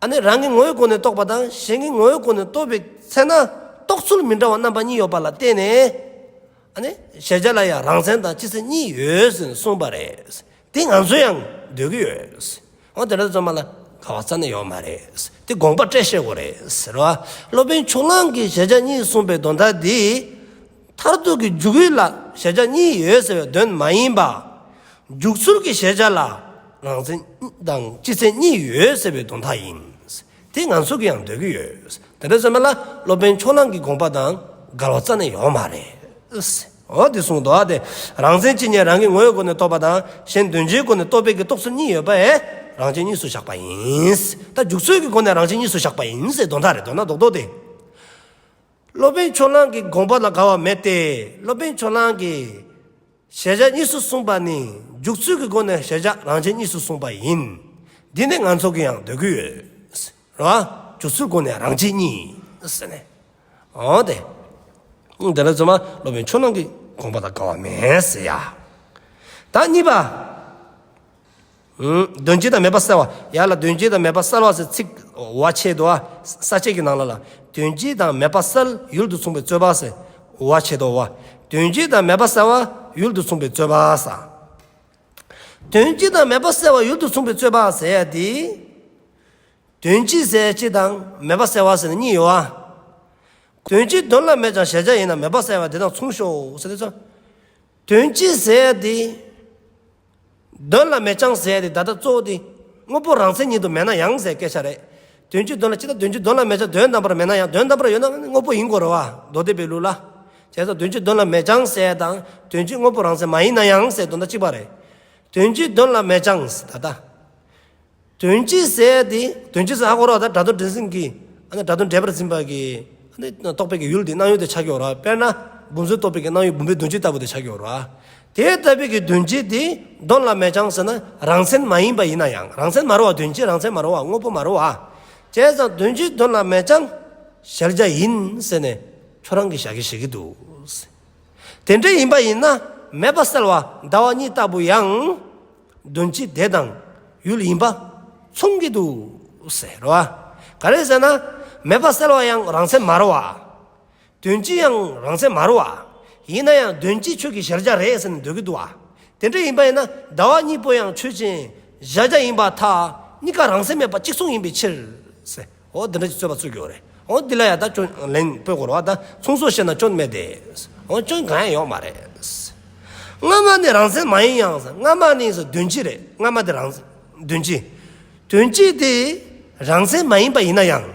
ཨ་ནི་རང་གི་ངོ་བོའི་སྒོ་ནས་རྟོགས་པ་དང་གཞན་གྱི་ངོ་བོའི་སྒོ་ནས་རྟོགས་པའི་ཚེ་ན་རྟོགས་ཚུལ་མི་འདྲ་བ་རྣམ་པ་གཉིས་ཡོད་པ་ལ་བརྟེན་ནས། ཨ་ནི་གཞལ་བྱ་ལ་ཡང་རང་མཚན་དང་སྤྱི་མཚན་གཉིས་ཡོད་ཟེར་ནས་གསུངས་པ་རེད། དེ་ང་ཚོ་ཡང་འདོད་ཀྱི་ཡོད། འོ་དེ་འདྲ་ཚང་མ་ལ་ག་བ་རྩ་ནས་ཡོད་མ་རེད། དེ་དགོངས་པ་བཀྲལ་ཤེས་དགོས་རེད་ཟེར་བ། སློབ་དཔོན་ཕྱོགས་གླང་གིས་གཞལ་བྱ་གཉིས་གསུངས་པའི་དོན་དག་འདི། མཐར་ཐུག་གི་འཇུག་ཡུལ་ལ་གཞལ་བྱ་གཉིས་ཡོད་ཟེར་བའི་དོན་མ་ཡིན་པ། འཇུག་ཚུལ་གྱི་གཞལ་བྱ་ལ་རང་མཚན་དང་སྤྱི་མཚན་གཉིས་ཡོད་ཟེར་བའི་དོན་དག་ཡིན། དེ་ང་ཚོ་གིས་ཡང་འདོད་ཀྱི་ཡོད། དེ་འདྲ་ཟེར་མ་ལ་སློབ་དཔོན་ཕྱོགས་གླང་གི་དགོངས་པ་དང་འགལ་བ་རྩ་ནས་ཡོད་མ་རེད། འོ་དེ་གསུངས་འདུག་ཨ། དེ་རང་མཚན་གཅིག་ཉིད་རང་གི་ངོ་བོའི་སྒོ་ནས་རྟོགས་པ་དང་གཞན་དོན་སྤྱིའི་སྒོ་ནས་རྟོགས་པའི་གི་རྟོགས་ཚུལ་གཉིས་ཡོད་པས་རང་མཚན་གཉིས་སུ་བཞག་པ་ཡིན། ད་འཇུག་ཚུལ་གྱི་སྒོ་ནས་རང་མཚན་གཉིས་སུ་བཞག་པ་ཡིན་ཟེར་དོན་དག་རེད། དོན་དག་རྡོག་རྡོག་དེ། སློབ་དཔོན་ཕྱོགས་གླང་གི་དགོངས་པ་ལ་འགལ་བ་མེད་དེ། སློབ་དཔོན་ཕྱོགས་གླང་གིས་ གཞལ་བྱ་གཉིས་སུ་གསུངས་པ་ནི་འཇུག་ཚུལ་གྱི་སྒོ་ནས་གཞལ་བྱ་རང་ཆས་གཉིས་སུ་གསུངས་པ་ཡིན། འདི་ནི་ང་ཚོ་གིས་ཡང་འདོད་ཀྱི་ཡོད། རེད་བ། འཇུག་ཚུལ་སྒོ་ནས་རང་ཆས་གཉིས་ཟེར་ནས། འོ་དེ། འདི་ལ་ཚང་མ་སློབ་དཔོན་ཆོས་རྣམས་ཀྱི་དགོངས་པ་དང་འགལ་བ་མེད་ཟེར་ཡ། ད་གཉིས་པ། དོན་སྤྱི་དང་མེད་པ་གསལ་བ། ཡ་ལ་དོན་སྤྱི་དང་མེད་པ་གསལ་བ་ཟེར་ཚིག་བ་ཆད་དོ། ས་བཅད་ཀྱི་ནང་ལ་ལ། དོན་སྤྱི་དང་མེད་པ་གསལ་ཡུལ་དུ་མཚུངས་པའི་རྩོད་པ་ཟེར་བ་ཆད་དོ་བ། དོན་སྤྱི་དང་མེད་པ་གསལ་བ་ཡུལ་དུ་མཚུངས་པའི་རྩོད་པ་ཟེར། དོན་སྤྱི་དང་མེད་པ་གསལ་བ་ཡུལ་དུ་མཚུངས་པའི་རྩོད་པ་ཟེར་ཡ་དེ། དོན་སྤྱི་ཟེར་སྤྱི་དང་མེད་པ་གསལ་བ་ཟེར་ནས་གཉིས་ཡོད་བ། དོན་སྤྱི་དོན་ལ་མེད་ཀྱང་གཞལ་བྱ་ཡིན་ན་མེད་པ་གསལ་བ་དེ་དང་མཚུངས་ཤོག་ཟེར་དུས་ཙམ། དོན་སྤྱི་ཟེར་ཡ་དེ། དོན་ལ་མེད་ཀྱང་ཟེར་ཡ་དེ་ད་ལྟ་གཙོ་བོ་དེ། དངོས་པོ་རང་མཚན་ཉིད་དུ་མེད་ན་ཡང་ཟེར་སྐད་ཆ་རེད། དོན་སྤྱི་དོན་ལ་སྤྱི་དང་དོན་སྤྱི་དོན་ལ་མེད་ཀྱང་དོན་དམ་པར་མེད་ན་ཡང་དོན་དམ་པར་ཡོད་ན་དངོས་པོ་ཡིན་དགོས་རེད་བ། མདོ་སྡེ་པའི་ལུགས་ལ། བྱས་ཙང་དོན་སྤྱི་དོན་ལ་མེད་ཀྱང་ཟེར་ཡ་དང་དོན་སྤྱི་དངོས་པོ་རང་མཚན་མ་ཡིན་ན་ཡང་ཟེར་དོན་དག་གཅིག་པ་རེད། དོན་སྤྱི་དོན་ལ་མེད་ཀྱང་ཟེར་ད་ལྟ། དོན་སྤྱི་ཟེར་ཡ་དེ་དོན་སྤྱི་ཟེར་ཧ་གོ་རོགས། ད་སྒྲ་དོན་འདྲེས་འཛིན་གྱི། ཨ་ནི་སྒྲ་དོན་འདྲེས་པར་འཛིན་པ་གི། ཨ་ནི་རྟོག་པའི་གི་ཡུལ་དེ་སྣང་ཡུལ་དེ་ཆགས་ཀྱི་ཡོད་རེད་བ། དཔེར་ན་བུམ་འཛིན་རྟོག་པའི་གི་སྣང་ཡུལ་བུམ་པའི་དོན་སྤྱི་ལྟ་བུ་དེ་ཆགས་ཀྱི་ཡོད་རེད་བ། དེ་ལྟ་བུའི་གི་དོན་སྤྱི་དེ་དོན་ལ་མེད་ཀྱང་ཟེར་ན་རང་མཚན་མ་ཡིན་པ་ཡིན་ན་ཡང་། རང་མཚན་མ་རེད་བ། དོན་སྤྱི་རང་མཚན་མ་རེད་བ། དངོས་པོ་མ་རེད་བ། བྱས་ཙང་དོན་སྤྱི་དོན་ལ་མེད་ཀྱང་གཞལ་བྱ་ཡིན་ཟེར་ནས་ཁྱོད་རང་གིས་བཞག་གི་བཞག་གི་འདུག། དེ་འདྲ་ཡིན་པ་ཡིན་ན་མེད་པ་གསལ་བ་ཟླ་བ་གཉིས་ལྟ་བུ་ཡང་། དོན་སྤྱི་དེ་དང་ཡུལ་ཡིན་པ་མཚུངས་ཀྱི་འདུག་ཟེར་བ། ག་རེ་ཟེར་ན། མེད་པ་གསལ་བ་ཡང་རང་མཚན་མ་རེད་བ། དོན་སྤྱི་ཡང་རང་མཚན་མ་རེད་བ། ཡིན་ན་ཡང་དོན་སྤྱི་ཁྱོད་ཀྱིས་གཞལ་བྱ་རེད་ཟེར་ནས་འདོད་ཀྱི་འདུག་བ། དེ་འདྲ་ཡིན་པ་ཡིན་ན་ཟླ་བ་གཉིས་པོ་ཡང་ཆོས་ཅན། གཞལ་བྱ་ཡིན་པར་ཐལ། གཉིས་ཀ་རང་མཚན་མེད་པ་གཅིག་མཚུངས་ཡིན་པའི་ཕྱིར། ཟེར། འོ་འདི་འདྲ་ཅིག་རྩོད་པ་རྩོད་ཀྱི་ཡོད་རེད། འོ་འདི་ལ་ཡང་ད་སྐྱོན་ལན་སྤོས་དགོས་རེད་བ། ད་མཚུངས་སོ་ཞེ་ན་སྐྱོན་མེད་དེ། འོ་སྐྱོན་གང་ཡང་ཡོད་མ་རེད། སྔ་མ་ནི་རང་མཚན་མ་ཡིན་ཡང་། སྔ་མ་ནི་ཟེར་དོན་སྤྱི་རེད། སྔ་མ་དེ་རང་དོན་སྤྱི། དོན་སྤྱི་དེ་རང་མཚན་མ་ཡིན་པ་ཡིན་ན་ཡང་།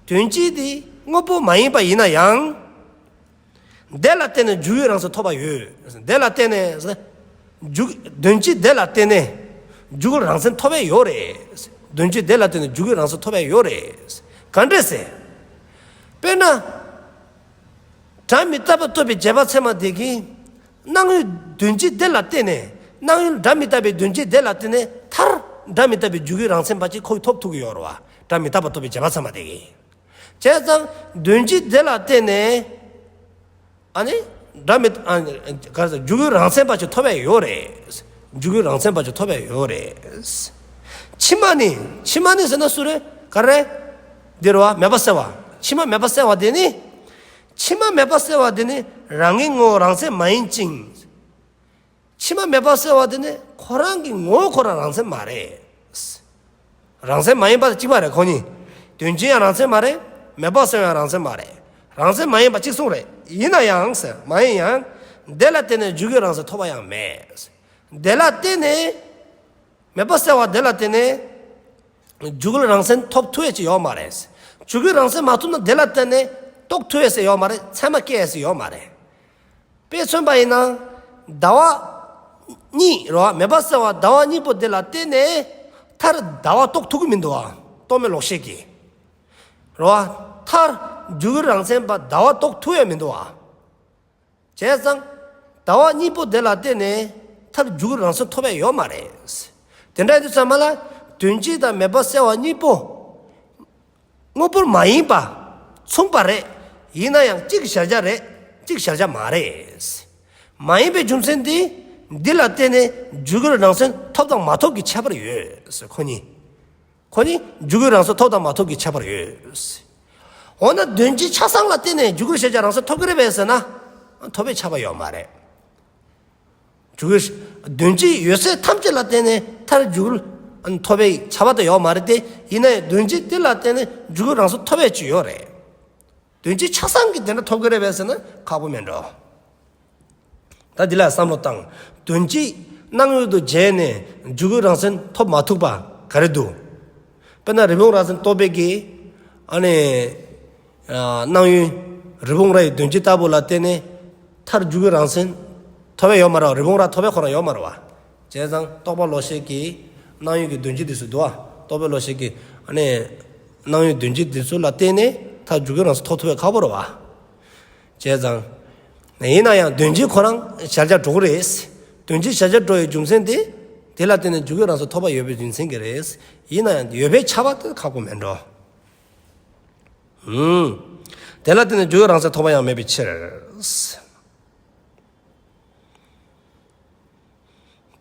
དོན་སྤྱི་དེ་དངོས་པོ་མ་ཡིན་པ་ཡིན་ན་ཡང་། དེ་ལ་བརྟེན་ནས་འཇུག་ཡུལ་རང་མཚན་ཐོབ་པ་ཡོད། དེ་ལ་བརྟེན་ནས། འཇུག་དོན་སྤྱི་དེ་ལ་བརྟེན་ནས་འཇུག་ཡུལ་རང་མཚན་ཐོབ་པ་ཡོད་རེད། དོན་སྤྱི་དེ་ལ་བརྟེན་ནས་འཇུག་ཡུལ་རང་མཚན་ཐོབ་པ་ཡོད་རེད། ག་འདྲས་ཟེར། དཔེར་ན། སྒྲ་མི་རྟག་པ་རྟོགས་པའི་རྗེས་དཔག་ཚད་མ་དེ་གིས། སྣང་ཡུལ་དོན་སྤྱི་དེ་ལ་བརྟེན་ནས། སྣང་ཡུལ་སྒྲ་མི་རྟག་པའི་དོན་སྤྱི་དེ་ལ་བརྟེན་ནས་མཐར་སྒྲ་མི་རྟག་པའི་འཇུག་ཡུལ་རང་མཚན་པ་ཅིག་ཁོ་གིས་ཐོབ་ཐུབ་ཀྱི་ཡོད་རེད་བ། སྒྲ་མི་རྟག་པ་རྟོགས་པའི་རྗེས་དཔག་ཚད་མ་དེ་གིས། བྱས་ཙང་དོན་སྤྱི་དེ་ལ་བརྟེན་ནས། ཨ་ནི། སྒྲ་མི། ཨ་ནི། ག་རེ་ཟེར། འཇུག་ཡུལ་རང་མཚན་པ་ཅིག་ཐོབ་པ་ཡོད་རེད། འཇུག་ཡུལ་རང་མཚན་པ་ཅིག་ཐོབ་པ་ཡོད་རེད། ཕྱི་མ་ནི། ཕྱི་མ་ནི་ཟེར་ན་སུ་རེད། ག་རེ། འདི་རེད་བ། མེད་པ་གསལ་བ། ཕྱི་མ་མེད་པ་གསལ་བ་དེ་ནི། ཕྱི་མ་མེད་པ་གསལ་བ་དེ་ནི་རང་གི་ངོ་བོ་རང་མཚན་མ་ཡིན་ཅིང་། ཕྱི་མ་མེད་པ་གསལ་བ་དེ་ནི་ཁོ་རང་གི་ངོ་བོ་ཁོ་རང་རང་མཚན་མ་རེད། རང་མཚན་མ་ཡིན་པ་དང་གཅིག་པ་རེད་ཁོ་གཉིས། དོན་སྤྱི་ཡང་རང་མཚན་མ་རེད། མེད་པ་གསལ་བ་ཡང་རང་མཚན་མ་རེད། རང་མཚན་མ་ཡིན་པ་གཅིག་མཚུངས་རེད། ཡིན་ན་ཡང་ཟེར། མ་ཡིན་ཡང་། དེ་ལ་བརྟེན་ནས་འཇུག་ཡུལ་རང་མཚན་ཐོབ་པ་ཡང་མེད། དེ་ལ་བརྟེན་ནས། མེད་པ་གསལ་བ་དེ་ལ་བརྟེན་ནས། འཇུག་ཡུལ་རང་མཚན་ཐོབ་ཐུབ་ཡས་ཅིག་ཡོད་མ་རེད། འཇུག་ཡུལ་རང་མཚན་མ་ཐོབ་ན་དེ་ལ་བརྟེན་ནས་རྟོགས་ཐུབ་ཡས་ཟེར་ཡོད་མ་རེད། ཚད་མ་སྐྱེ་ཡས་ཟེར་ཡོད་མ་རེད། དཔེ་མཚོན་པ་ཡིན་ན། ཟླ་བ་གཉིས་རེད་བ། མེད་པ་གསལ་བ་ཟླ་བ་གཉིས་པོ་དེ་ལ་བརྟེན་ནས་མཐར་ཟླ་བ་རྟོགས་ཐུབ་ཀྱི་མི་འདུག་བ། རྟོག་མེད་ལོག་ཤེས་ཀྱིས། རེད་བ། མཐར་འཇུག་ཡུལ་རང་མཚན་པ་ཟླ་བ་རྟོགས་ཐུབ་ཡས་མི་འདུག་བ། བྱས་ཙང་། ཟླ་བ་གཉིས་པོ་དེ་ལ་བརྟེན་ནས་མཐར་འཇུག་ཡུལ་རང་མཚན་ཐོབ་ཡས་ཡོད་མ་རེད། དེ་འདྲ་ཡིན་དུས་ཙམ་པ་ལ། དོན་སྤྱི་དང་མེད་པ་གསལ་བ་གཉིས་པོ། དངོས་པོར་མ་ཡིན་པ། མཚུངས་པ་རེད། ཡིན་ན་ཡང་གཅིག་གཞལ་བྱ་རེད། གཅིག་གཞལ་བྱ་མ་རེད། མ་ཡིན་པའི་རྒྱུ་མཚན་དེ། འདི་ལ་བརྟེན་ནས་འཇུག་ཡུལ་རང་མཚན་ཐོབ་དང་མ་ཐོབ་ཀྱི་ཁྱད་པར་ཡོད། ཁོ་གཉིས། ཁོ་གཉིས་འཇུག་ཡུལ་རང་མཚན་ཐོབ་དང་མ་ཐོབ་ཀྱི་ཁྱད་པར་ཡོད། འོ་ན་དོན་སྤྱི་ཆ་ཚང་ལ་བརྟེན་ནས་འཇུག་ཡུལ་གཞལ་བྱ་རང་མཚན་ཐོབ་ཀྱི་རེད་པས་ཟེར་ན། ཐོབ་པའི་ཁྱབ་པ་ཡོད་མ་རེད། འཇུག་ཡུལ། དོན་སྤྱི་ཡོད་ཚད་ཐམས་ཅད་ལ་བརྟེན་ནས་མཐར་འཇུག་ཡུལ་ཐོབ་པའི་ཁྱབ་པ་དེ་ཡོད་མ་རེད་དེ། ཡིན་ན་ཡང་དོན་སྤྱི་དེ་ལ་བརྟེན་ནས་འཇུག་ཡུལ་རང་མཚན་ཐོབ་པའི་ཅིག་ཡོད་རེད། དོན་སྤྱི་ཆ་ཚང་གིས་དེ་འདྲ་ཐོབ་ཀྱི་རེད་པས་ཟེར་ན་ཁག་པོ་མེད་འགྲོ། ད་འདི་ལ་བསམ་བློ་བཏང་། དོན་སྤྱི་སྣང་ཡུལ་དུ་བྱས་ནས་འཇུག་ཡུལ་རང་མཚན་ཐོབ་མ་ཐུབ་པ་ག་རེ་འདུག། དཔེར་ན་རི་བོང་རྭ་ཟེར་རྟོག་པའི་གི། ཨ་ནི། སྣང་ཡུལ། རི་བོང་རྭ་ཡི་དོན་སྤྱི་ལྟ་བུ་ལ་བརྟེན་ནས་མཐར་འཇུག་ཡུལ་རང་མཚན་ཐོབ་པ་ཡོད་མ་རེད་བ། རི་བོང་རྭ་ཐོབ་པ་ཁོ་རང་ཡོད་མ་རེད་བ། བྱས་ཙང་རྟོག་པ་ལོག་ཤེས་ཀྱིས་སྣང་ཡུལ་གྱི་དོན་སྤྱི་དེ་ཚོ་འདུག་བ། རྟོག་པ་ལོག་ཤེས་ཀྱིས་ཨ་ནི། སྣང་ཡུལ་དོན་སྤྱི་དེ་ཚོ་ལ་བརྟེན་ནས་མཐར་འཇུག་ཡུལ་རང་མཚན་ཐོབ་ཐུབ་པ་ཁག་པོ་རེད་བ། བྱས་ཙང་། ཡིན་ན་ཡང་དོན་སྤྱི་ཁོ་རང་གཞལ་བྱ་འགྲོ་གི་རེད། དོན་སྤྱི་གཞལ་བྱ་འགྲོ་བའི་རྒྱུ་མཚན་དེ། དེ་ལ་བརྟེན་ནས་འཇུག་ཡུལ་རང་མཚན་ཐོབ་པ་ཡོད་པའི་རྒྱུ་མཚན་གྱིས་རེད། ཡིན་ན་ཡང་ཡོད་པས་ཁྱབ་པ་དེ་ཁག་པོ་མེད་འགྲོ། ཨུམ། དེ་ལ་བརྟེན་ནས་འཇུག་ཡུལ་རང་མཚན་ཐོབ་པ་ཡང་མེད་པའི་ཕྱིར།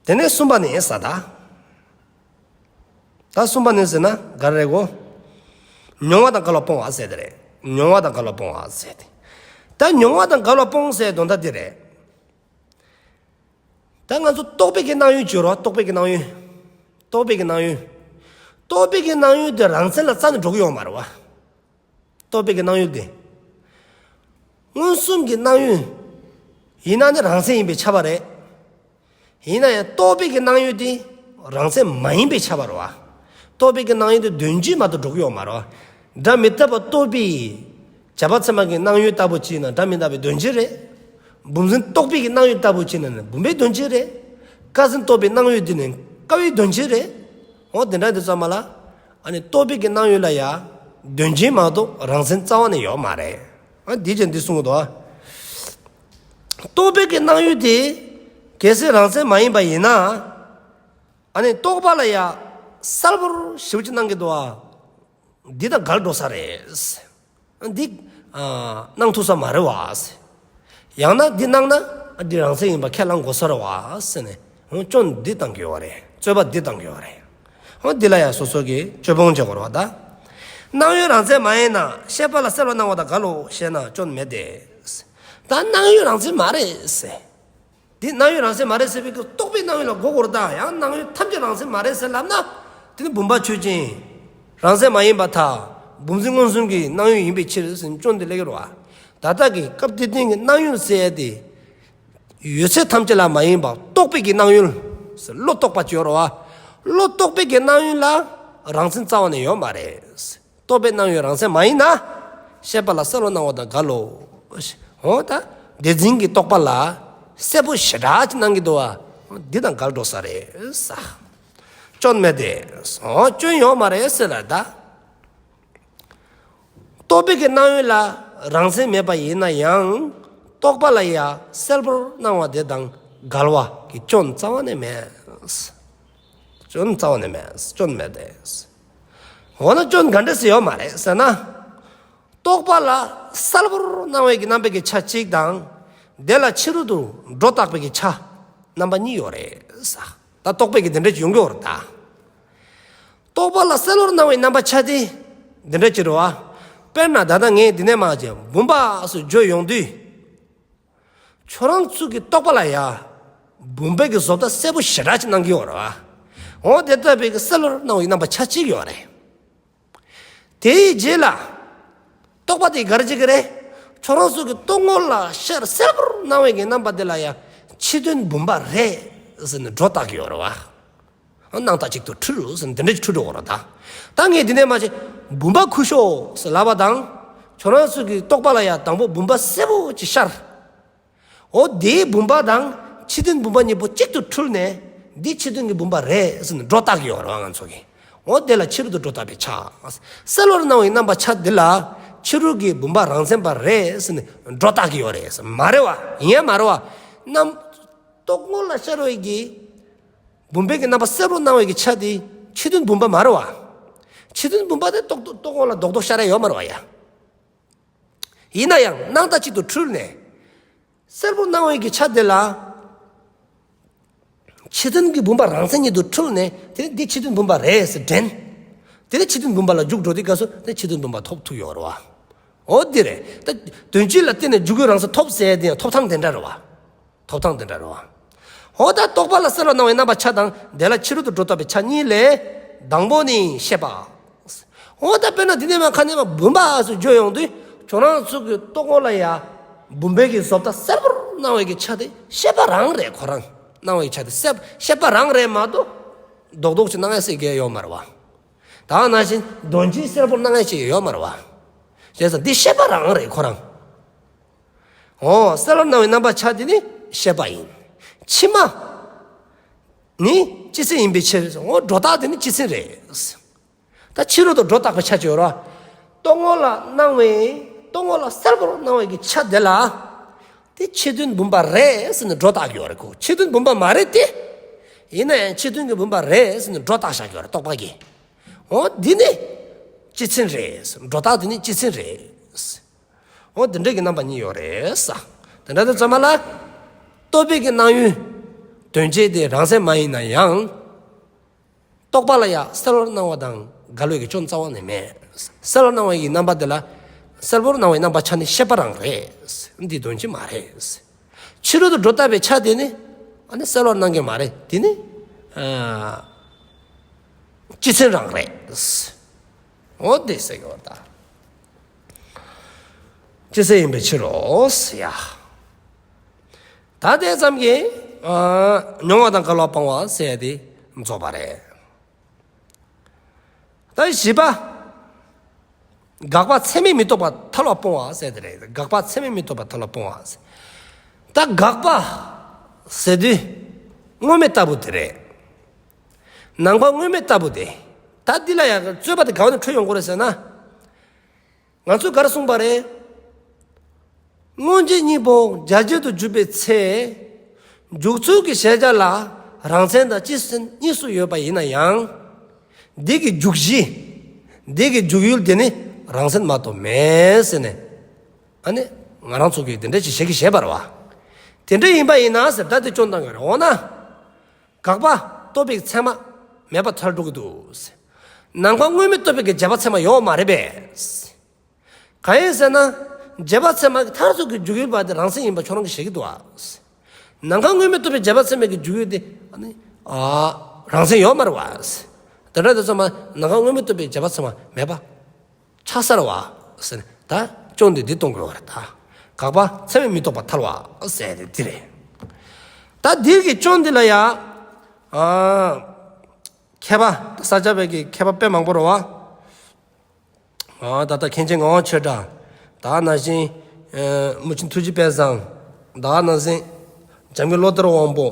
དེ་ནས་གསུམ་པ་ནི་ས་ད། ད་གསུམ་པ་ནི་ཟེར་ན་ག་རེ་གོ། མྱོང་བ་དང་འགལ་བ་སྤོང་བ་ཟེར་དེ་རེད། མྱོང་བ་དང་འགལ་བ་སྤོང་བ་ཟེར་དེ། ད་མྱོང་བ་དང་འགལ་བ་སྤོང་ཟེར་དོན་དག་འདི་རེད། ད་ང་ཚོ་རྟོག་པའི་གི་སྣང་ཡུལ་བརྗོད་རོགས། རྟོག་པའི་གི་སྣང་ཡུལ། རྟོག་པའི་གི་སྣང་ཡུལ། རྟོག་པའི་གི་སྣང་ཡུལ་དེ་རང་མཚན་ལ་རྩ་ནས་འགྲོ་གི་ཡོད་མ་རེད་བ། རྟོག་པའི་གི་སྣང་ཡུལ་དེ། མངོན་སུམ་གྱི་སྣང་ཡུལ། ཡིན་ན་ནི་རང་མཚན་ཡིན་པས་ཁྱབ་པ་རེད། ཡིན་ན་ཡང་རྟོག་པའི་གི་སྣང་ཡུལ་དེ་རང་མཚན་མ་ཡིན་པས་ཁྱབ་པ་རེད་བ། རྟོག་པའི་གི་སྣང་ཡུལ་དེ་དོན་སྤྱི་མ་གཏོགས་འགྲོ་གི་ཡོད་མ་རེད་བ། སྒྲ་མི་རྟག་པ་རྟོགས་པའི་བྱ་བ་ཚད་མ་གི་སྣང་ཡུལ་ལྟ་བུ་ཅིག་ན་སྒྲ་མི་རྟག་པའི་དོན་སྤྱི་རེད། བུམ་འཛིན་རྟོག་པའི་གི་སྣང་ཡུལ་ལྟ་བུ་ཅིག་ན་ནི་བུམ་པའི་དོན་སྤྱི་རེད། སྐར་འཛིན་རྟོག་པའི་སྣང་ཡུལ་དེ་ནི་སྐར་བའི་དོན་སྤྱི་རེད། འོ་དེ་འདྲ་དེ་ཚང་མ་ལ། ཨ་ནི་རྟོག་པའི་གི་སྣང་ཡུལ་ལ་ཡ། དོན་སྤྱི་མ་གཏོགས་རང་མཚན་རྩ་བ་ནས་ཡོད་མ་རེད། ཨ་འདི་ཅན་འདི་གསུང་གི་འདུག་ཨ། རྟོག་པའི་གི་སྣང་ཡུལ་དེ། གལ་སྲིད་རང་མཚན་མ་ཡིན་པ་ཡིན་ན། ཨ་ནི་རྟོག་པ་ལ་ཡ། གསལ་པོར་ཞིབ་ཅིག་སྣང་གི་འདུག་ཨ། འདི་དང་འགལ་འགྲོ་ས་རེད། འདི། ཨ། སྣང་ཐུབ་ས་མ་རེད་བ། ཡང་ན་འདི་སྣང་ན་འདི་རང་མཚན་ཡིན་པ་ཁས་བླང་དགོས་ས་རེད་བ་ཟེར་ནས་འོ་སྐྱོན་འདི་བཏང་གི་ཡོད་རེད། རྩོད་པ་འདི་བཏང་གི་ཡོད་རེད། འོ་འདི་ལ་ཡང་སོ་སོ་གིས་དཔྱོད་སྤོང་བྱེད་དགོས་རེད་བ་ད། སྣང་ཡུལ་རང་མཚན་མ་ཡིན་ན་ཤེས་པ་ལ་གསལ་བར་སྣང་བ་དང་འགལ་ལོ་ཞེ་ན་སྐྱོན་མེད་དེ། ད་སྣང་ཡུལ་རང་མཚན་མ་རེད་ཟེར། འདི་སྣང་ཡུལ་རང་མཚན་མ་རེད་ཟེར་བའི་གི་རྟོག་པའི་སྣང་ཡུལ་ལ་གོ་དགོས་རེད་ད། ཡང་སྣང་ཡུལ་ཐམས་ཅད་རང་མཚན་མ་རེད་ཟེར་ལབ་ན། དེ་ནི་བུམ་པ་ཆོས་ཅན། རང་མཚན་མ་ཡིན་པར་ཐལ། བུམ་འཛིན་མངོན་སུམ་གྱི་སྣང་ཡུལ་ཡིན་པའི་ཕྱིར་ཟེར་སྐྱོན་འདི་སླེབས་ཀྱི་རེད་བ། ད་ལྟ་གི་སྐབས་དེ་སྟེང་གི་སྣང་ཡུལ་ཟེར་དེ། ཡོད་ཚད་ཐམས་ཅད་ལ་མ་ཡིན་པ་རྟོག་པའི་གི་སྣང་ཡུལ། བློ་རྟོག་པ་ཅིག་ཡོད་རེད་བ། བློ་རྟོག་པའི་གི་སྣང་ཡུལ་ལ་རང་མཚན་རྩ་བ་ནས་ཡོད་མ་རེད། རྟོག་པའི་སྣང་ཡུལ་རང་མཚན་མ་ཡིན་ན། ཤེས་པ་ལ་གསལ་བར་སྣང་བ་དང་འགལ་ལོ། འོ་ད། དེ་འཛིན་གྱི་རྟོག་པ་ལ། གསལ་པོ་ཞེ་དྲག་ཅིག་སྣང་གི་འདུག་བ། འདི་དང་འགལ་འགྲོ་ས་རེད་ས། སྐྱོན་མེད་དེ། འོ་སྐྱོན་ཡོད་མ་རེད་ཟེར་ལ་ད། རྟོག་པའི་གི་སྣང་ཡུལ་ལ་རང་མཚན་མེད་པ་ཡིན་ན་ཡང་། རྟོག་པ་ལ་ཡང་གསལ་པོར་སྣང་བ་དེ་དང་འགལ་བ་གི་སྐྱོན་རྩ་བ་ནས་མེད། སྐྱོན་རྩ་བ་ནས་མེད། སྐྱོན་མེད་དེ། འོ་ན་སྐྱོན་ག་འདྲ་སེ་ཡོད་མ་རེད་ཟེར་ན། རྟོག་པ་ལ་གསལ་པོར་སྣང་བའི་གི་རྣམ་པའི་གི་ཆ་གཅིག་དང་། དེ་ལ་ཕྱི་རོལ་དུ་སྒྲོ་བཏགས་པའི་གི་ཆ་རྣམ་པ་གཉིས་ཡོད་རེད་ས། ད་རྟོག་པའི་གི་དེ་འདྲ་ཅིག་ཡོང་གི་ཡོད་རེད་ད། རྟོག་པ་ལ་གསལ་པོར་སྣང་བའི་རྣམ་པ་ཆ་དེ་འདི་འདྲ་ཅིག་རེད་བ། དཔེར་ན་ད་ལྟ་ངས་འདི་ནས་མར་བྱས་བུམ་པ་སུ་བརྗོད་ཡོང་དུས། ཁྱོད་རང་ཚོ་གི་རྟོག་པ་ལ་ཡ། བུམ་པའི་གི་བཟོ་ལྟ་གསལ་པོ་ཞེ་དྲག་ཅིག་སྣང་གི་ཡོད་རེད་བ། འོ་དེ་ལྟ་བུའི་གི་གསལ་པོར་སྣང་བའི་རྣམ་པ་ཆ་གཅིག་ཡོད་རེད། དེའི་རྗེས་ལ། རྟོག་པ་དེ་ག་རེ་བྱེད་ཀྱི་རེད། ཁྱོད་རང་ཚོ་གི་རྟོག་ངོ་ལ་ཤར་གསལ་པོར་སྣང་བའི་གི་རྣམ་པ་དེ་ལ་ཡ། ཕྱི་དོན་བུམ་པ་རེད་ཟེར་ནས་སྒྲོ་བཏགས་ཀྱི་ཡོད་རེད་བ། སྣང་བཏགས་གཅིག་ཏུ་འཁྲུལ་ཟེར་ནས་དེ་འདྲ་ཅིག་འཁྲུལ་འགྲོ་གི་རེད་ད། ད་ངས་འདི་ནས་མར་བྱས་བུམ་པ་ཁུ་ཤོ་ཟེར་ལབ་པ་དང་། ཁྱོད་རང་ཚོ་གི་རྟོག་པ་ལ་ཡ་དང་པོ་བུམ་པ་གསལ་པོ་ཅིག་ཤར། འོ་དེའི་བུམ་པ་དང་ཕྱི་དོན་བུམ་པ་གཉིས་པོ་གཅིག་ཏུ་འཁྲུལ་ནས་འདི་ཕྱི་དོན་གྱི་བུམ་པ་རེད་ཟེར་ནས་སྒྲོ་བཏགས་ཀྱི་ཡོད་རེད་བ་ང་ཚོ་གིས། འོ་དེ་ལ་ཕྱི་རོལ་དུ་སྒྲོ་བཏགས་པའི་ཆ། གསལ་པོར་སྣང་བའི་རྣམ་པ་ཆ་འདི་ལ་ཕྱི་རོལ་གྱི་བུམ་པ་རང་མཚན་པ་རེད་ཟེར་ནས་སྒྲོ་བཏགས་ཀྱི་ཡོད་རེད་ཟེར། མ་རེད་བ། ཡིན་ཡང་མ་རེད་བ། རྣམ། རྟོག་ངོ་ལ་ཤར་བའི་གི་བུམ་པའི་གི་རྣམ་པ་གསལ་པོར་སྣང་བའི་གི་ཆ་དེ་ཕྱི་དོན་བུམ་པ་མ་རེད་བ། ཕྱི་དོན་བུམ་པ་དེ་རྟོག་རྟོག་ངོ་ལ་རྡོག་རྡོག་ཤར་ཡ་ཡོད་མ་རེད་བ་ཡ། ཡིན་ན་ཡང་སྣང་བཏགས་གཅིག་ཏུ་འཁྲུལ་ནས། གསལ་པོར་སྣང་བའི་གི་ཆ་དེ་ལ། ཕྱི་དོན་གྱི་བུམ་པ་རང་མཚན་ཉིད་དུ་འཁྲུལ་ནས་དེ་ནི་འདི་ཕྱི་དོན་བུམ་པ་རེད་ཟེར་དྲན། དེ་ནི་ཕྱི་དོན་བུམ་པ་ལ་འཇུག་འགྲོ་དུས་སྐབས་སུ་དེ་ཕྱི་དོན་བུམ་པ་ཐོབ་ཐུབ་ཡོད་རེད་བ། འོ་འདི་རེད། ད་དོན་སྤྱི་ལ་བརྟེན་ནས་འཇུག་ཡུལ་རང་མཚན་ཐོབ་ཟེར་དེ་ཡང་ཐོབ་ཐང་དེ་འདྲ་རེད་བ། ཐོབ་ཐང་དེ་འདྲ་རེད་བ། འོ་ད་རྟོག་པ་ལ་གསལ་པོར་སྣང་བའི་རྣམ་པ་ཆ་དང་དེ་ལ་ཕྱི་རོལ་དུ་སྒྲོ་བཏགས་པའི་ཆ་གཉིས་ལས། དང་པོ་ནི་ཤེས་པ། འོ་ད་དཔེར་ན་འདི་ནས་མར་ཁ་ནས་མར་བུམ་པ་སུ་བརྗོད་ཡོང་དུས་ཁྱོད་རང་ཚོ་གི་རྟོག་ངོ་ལ་ཡ། བུམ་པའི་གི་བཟོ་ལྟ་གསལ་པོར་སྣང་བའི་གི་ཆ་དེ་ཤེས་པ་རང་རེད་ཁོ་རང་། སྣང་བའི་ཆ་དེ་གསལ་ཤེས་པ་རང་རེད་མ་གཏོགས། རྡོག་རྡོག་ཅིག་སྣང་ཡ་ཟེར་གི་ཡོད་མ་རེད་བ། ད་ནང་བཞིན་དོན་སྤྱི་གསལ་པོར་སྣང་ཡ་ཅིག་ཡོད་མ་རེད་བ། བྱས་ཙང་འདི་ཤེས་པ་རང་རེད་ཁོ་རང་། འོ་གསལ་པོར་སྣང་བའི་རྣམ་པ་ཆ་དེ་ནི་ཤེས་པ་ཡིན། ཕྱི་མ་ནི་སྤྱི་མཚན་ཡིན་པའི་ཕྱིར། འོ་སྒྲོ་བཏགས་དེ་ནི་སྤྱི་མཚན་རེད། ད་ཕྱི་རོལ་དུ་སྒྲོ་བཏགས་པའི་ཆ་ཅིག་ཡོད་རེད་བ། རྟོག་ངོ་ལ་སྣང་བའི་རྟོག་ངོ་ལ་གསལ་པོར་སྣང་བའི་གི་ཆ་དེ་ལ། དེ་ཕྱི་དོན་བུམ་པ་རེད་ཟེར་ནས་སྒྲོ་བཏགས་ཡོད་རེད་ཁོ། ཕྱི་དོན་བུམ་པ་མ་རེད་དེ། ཡིན་ན་ཡང་ཕྱི་དོན་གྱི་བུམ་པ་རེད་ཟེར་ནས་སྒྲོ་བཏགས་བཞག་ཡོད་རེད་རྟོག་པ་གིས། འོ་འདི་ནི་སྤྱི་མཚན་རེད། སྒྲོ་བཏགས་དེ་ནི་སྤྱི་མཚན་རེད། འོ་དེ་འདྲ་གི་རྣམ་པ་གཉིས་ཡོད་རེད་ས། དེ་འདྲ་དུ་ཚང་མ་ལ། རྟོག་པའི་གི་སྣང་ཡུལ། དོན་བྱེད་དེ་རང་མཚན་མ་ཡིན་ན་ཡང་། རྟོག་པ་ལ་ཡང་གསལ་བར་སྣང་བ་དང་འགལ་བའི་གི་སྐྱོན་རྩ་བ་ནས་མེད། གསལ་བར་སྣང་བའི་གི་རྣམ་པ་དེ་ལ། གསལ་བར་སྣང་བའི་རྣམ་པ་ཆ་ནི་ཤེས་པ་རང་རེད། འདི་དོན་གཅིག་མ་རེད། ཕྱི་རོལ་དུ་སྒྲོ་བཏགས་པའི་ཆ་དེ་ནི། ཨ་ནི་གསལ་བར་སྣང་གི་མ་རེད་དེ་ནི། ཨ། སྤྱི་མཚན་རང་རེད། འོ་དེ་ཟེར་གི་བ་ད། ཅི་ཟེར་ཡིན་པའི་ཕྱིར་རོ་ཟེར་ཡ། ད་དེ་ཙམ་གྱིས། ཨ། མྱོང་བ་དང་འགལ་བ་སྤང་བ་ཟེར་ཡ་དེ་རྫོགས་པ་རེད། ད་བཞི་པ། དགག་པ་ཚད་མས་མི་རྟོགས་པ་ཐལ་བ་སྤོང་བ་ཟེར་དེ་རེད། དགག་པ་ཚད་མས་མི་རྟོགས་པ་ཐལ་བ་སྤོང་བ་ཟེར། ད་དགག་པ་ཟེར་དུས་དངོས་མེད་ལྟ་བུ་དེ་རེད། ནང་པ་དངོས་མེད་ལྟ་བུ་དེ། ད་འདི་ལ་ཡང་རྩོད་པ་དེ་ག་བ་ནས་འཕྲོས་ཡོང་གི་རེད་ཟེར་ན། ང་ཚོས་ག་རེ་གསུངས་པ་རེད། སྔོན་བྱས་གཉིས་པོ་རྒྱ་བྱེད་དུ་འཇུག་པའི་ཚེ། འཇུག་ཚུལ་གྱི་གཞལ་བྱ་ལ་རང་མཚན་དང་སྤྱི་མཚན་གཉིས་སུ་ཡོད་པ་ཡིན་ན་ཡང་། འདི་གི་འཇུག་གཞི། འདི་གི་འཇུག་ཡུལ་དེ་ནི་རང་མཚན་མ་གཏོགས་མེད་ཟེར་ནས། ཨ་ནི་ང་རང་ཚོ་གིས་དེ་འདྲ་ཅིག་བཤད་ཀྱི་བྱས་པ་རེད་བ། དེ་འདྲ་ཡིན་པ་ཡིན་ན་ཟེར་ད་དེ་སྐྱོན་བཏང་གི་རེད། འོ་ན། དགག་པ་རྟོག་པའི་ཚད་མ་མེད་པར་ཐལ་འགྲོ་གི་འདུག། ནང་པ་དངོས་མེད་རྟོགས་པའི་གི་རྗེས་དཔག་ཚད་མ་ཡོད་མ་རེད་པས། གང་ཡིན་ཟེར་ན། རྗེས་དཔག་ཚད་མ་གི་མཐར་ཐུག་གི་འཇུག་ཡུལ་བ་དེ་རང་མཚན་ཡིན་པ་ཁྱོད་རང་གིས་བཤད་ཀྱི་འདུག་ཨ། ནམ་མཁའ་དངོས་མེད་རྟོགས་པའི་རྗེས་དཔག་ཚད་མའི་གི་འཇུག་ཡུལ་དེ་ཨ་ནི་ཨ། རང་མཚན་ཡོད་མ་རེད་བ། དེ་འདྲ་དེ་ཚོ་མ་ནམ་མཁའ་དངོས་མེད་རྟོགས་པའི་རྗེས་དཔག་ཚད་མ་མེད་པ་ཆགས་ས་རེད་བ། ཟེར་ནས་ད་སྐྱོན་དེ་འདི་གཏོང་དགོས་བ་རེད་ད། དགག་པ་ཚད་མས་མི་རྟོགས་པ་ཐལ་བ་ཟེར་དེ་འདི་རེད། ད་འདིར་གི་སྐྱོན་འདི་ལ་ཡ། ཨ། མཁས་པ་ས་སྐྱ་པའི་གི་མཁས་པ་དཔེ་མང་པོ་རེད་བ། ཨ། ད་ལྟ་མཁན་ཆེན་ངག་དབང་ཆོས་གྲགས། ད་ནང་བཞིན། ཨ། མུས་ཆེན་ཐུགས་རྗེ་དཔལ་བཟང་། ད་ནང་བཞིན། འཇམ་མགོན་བློ་གཏེར་དབང་པོ།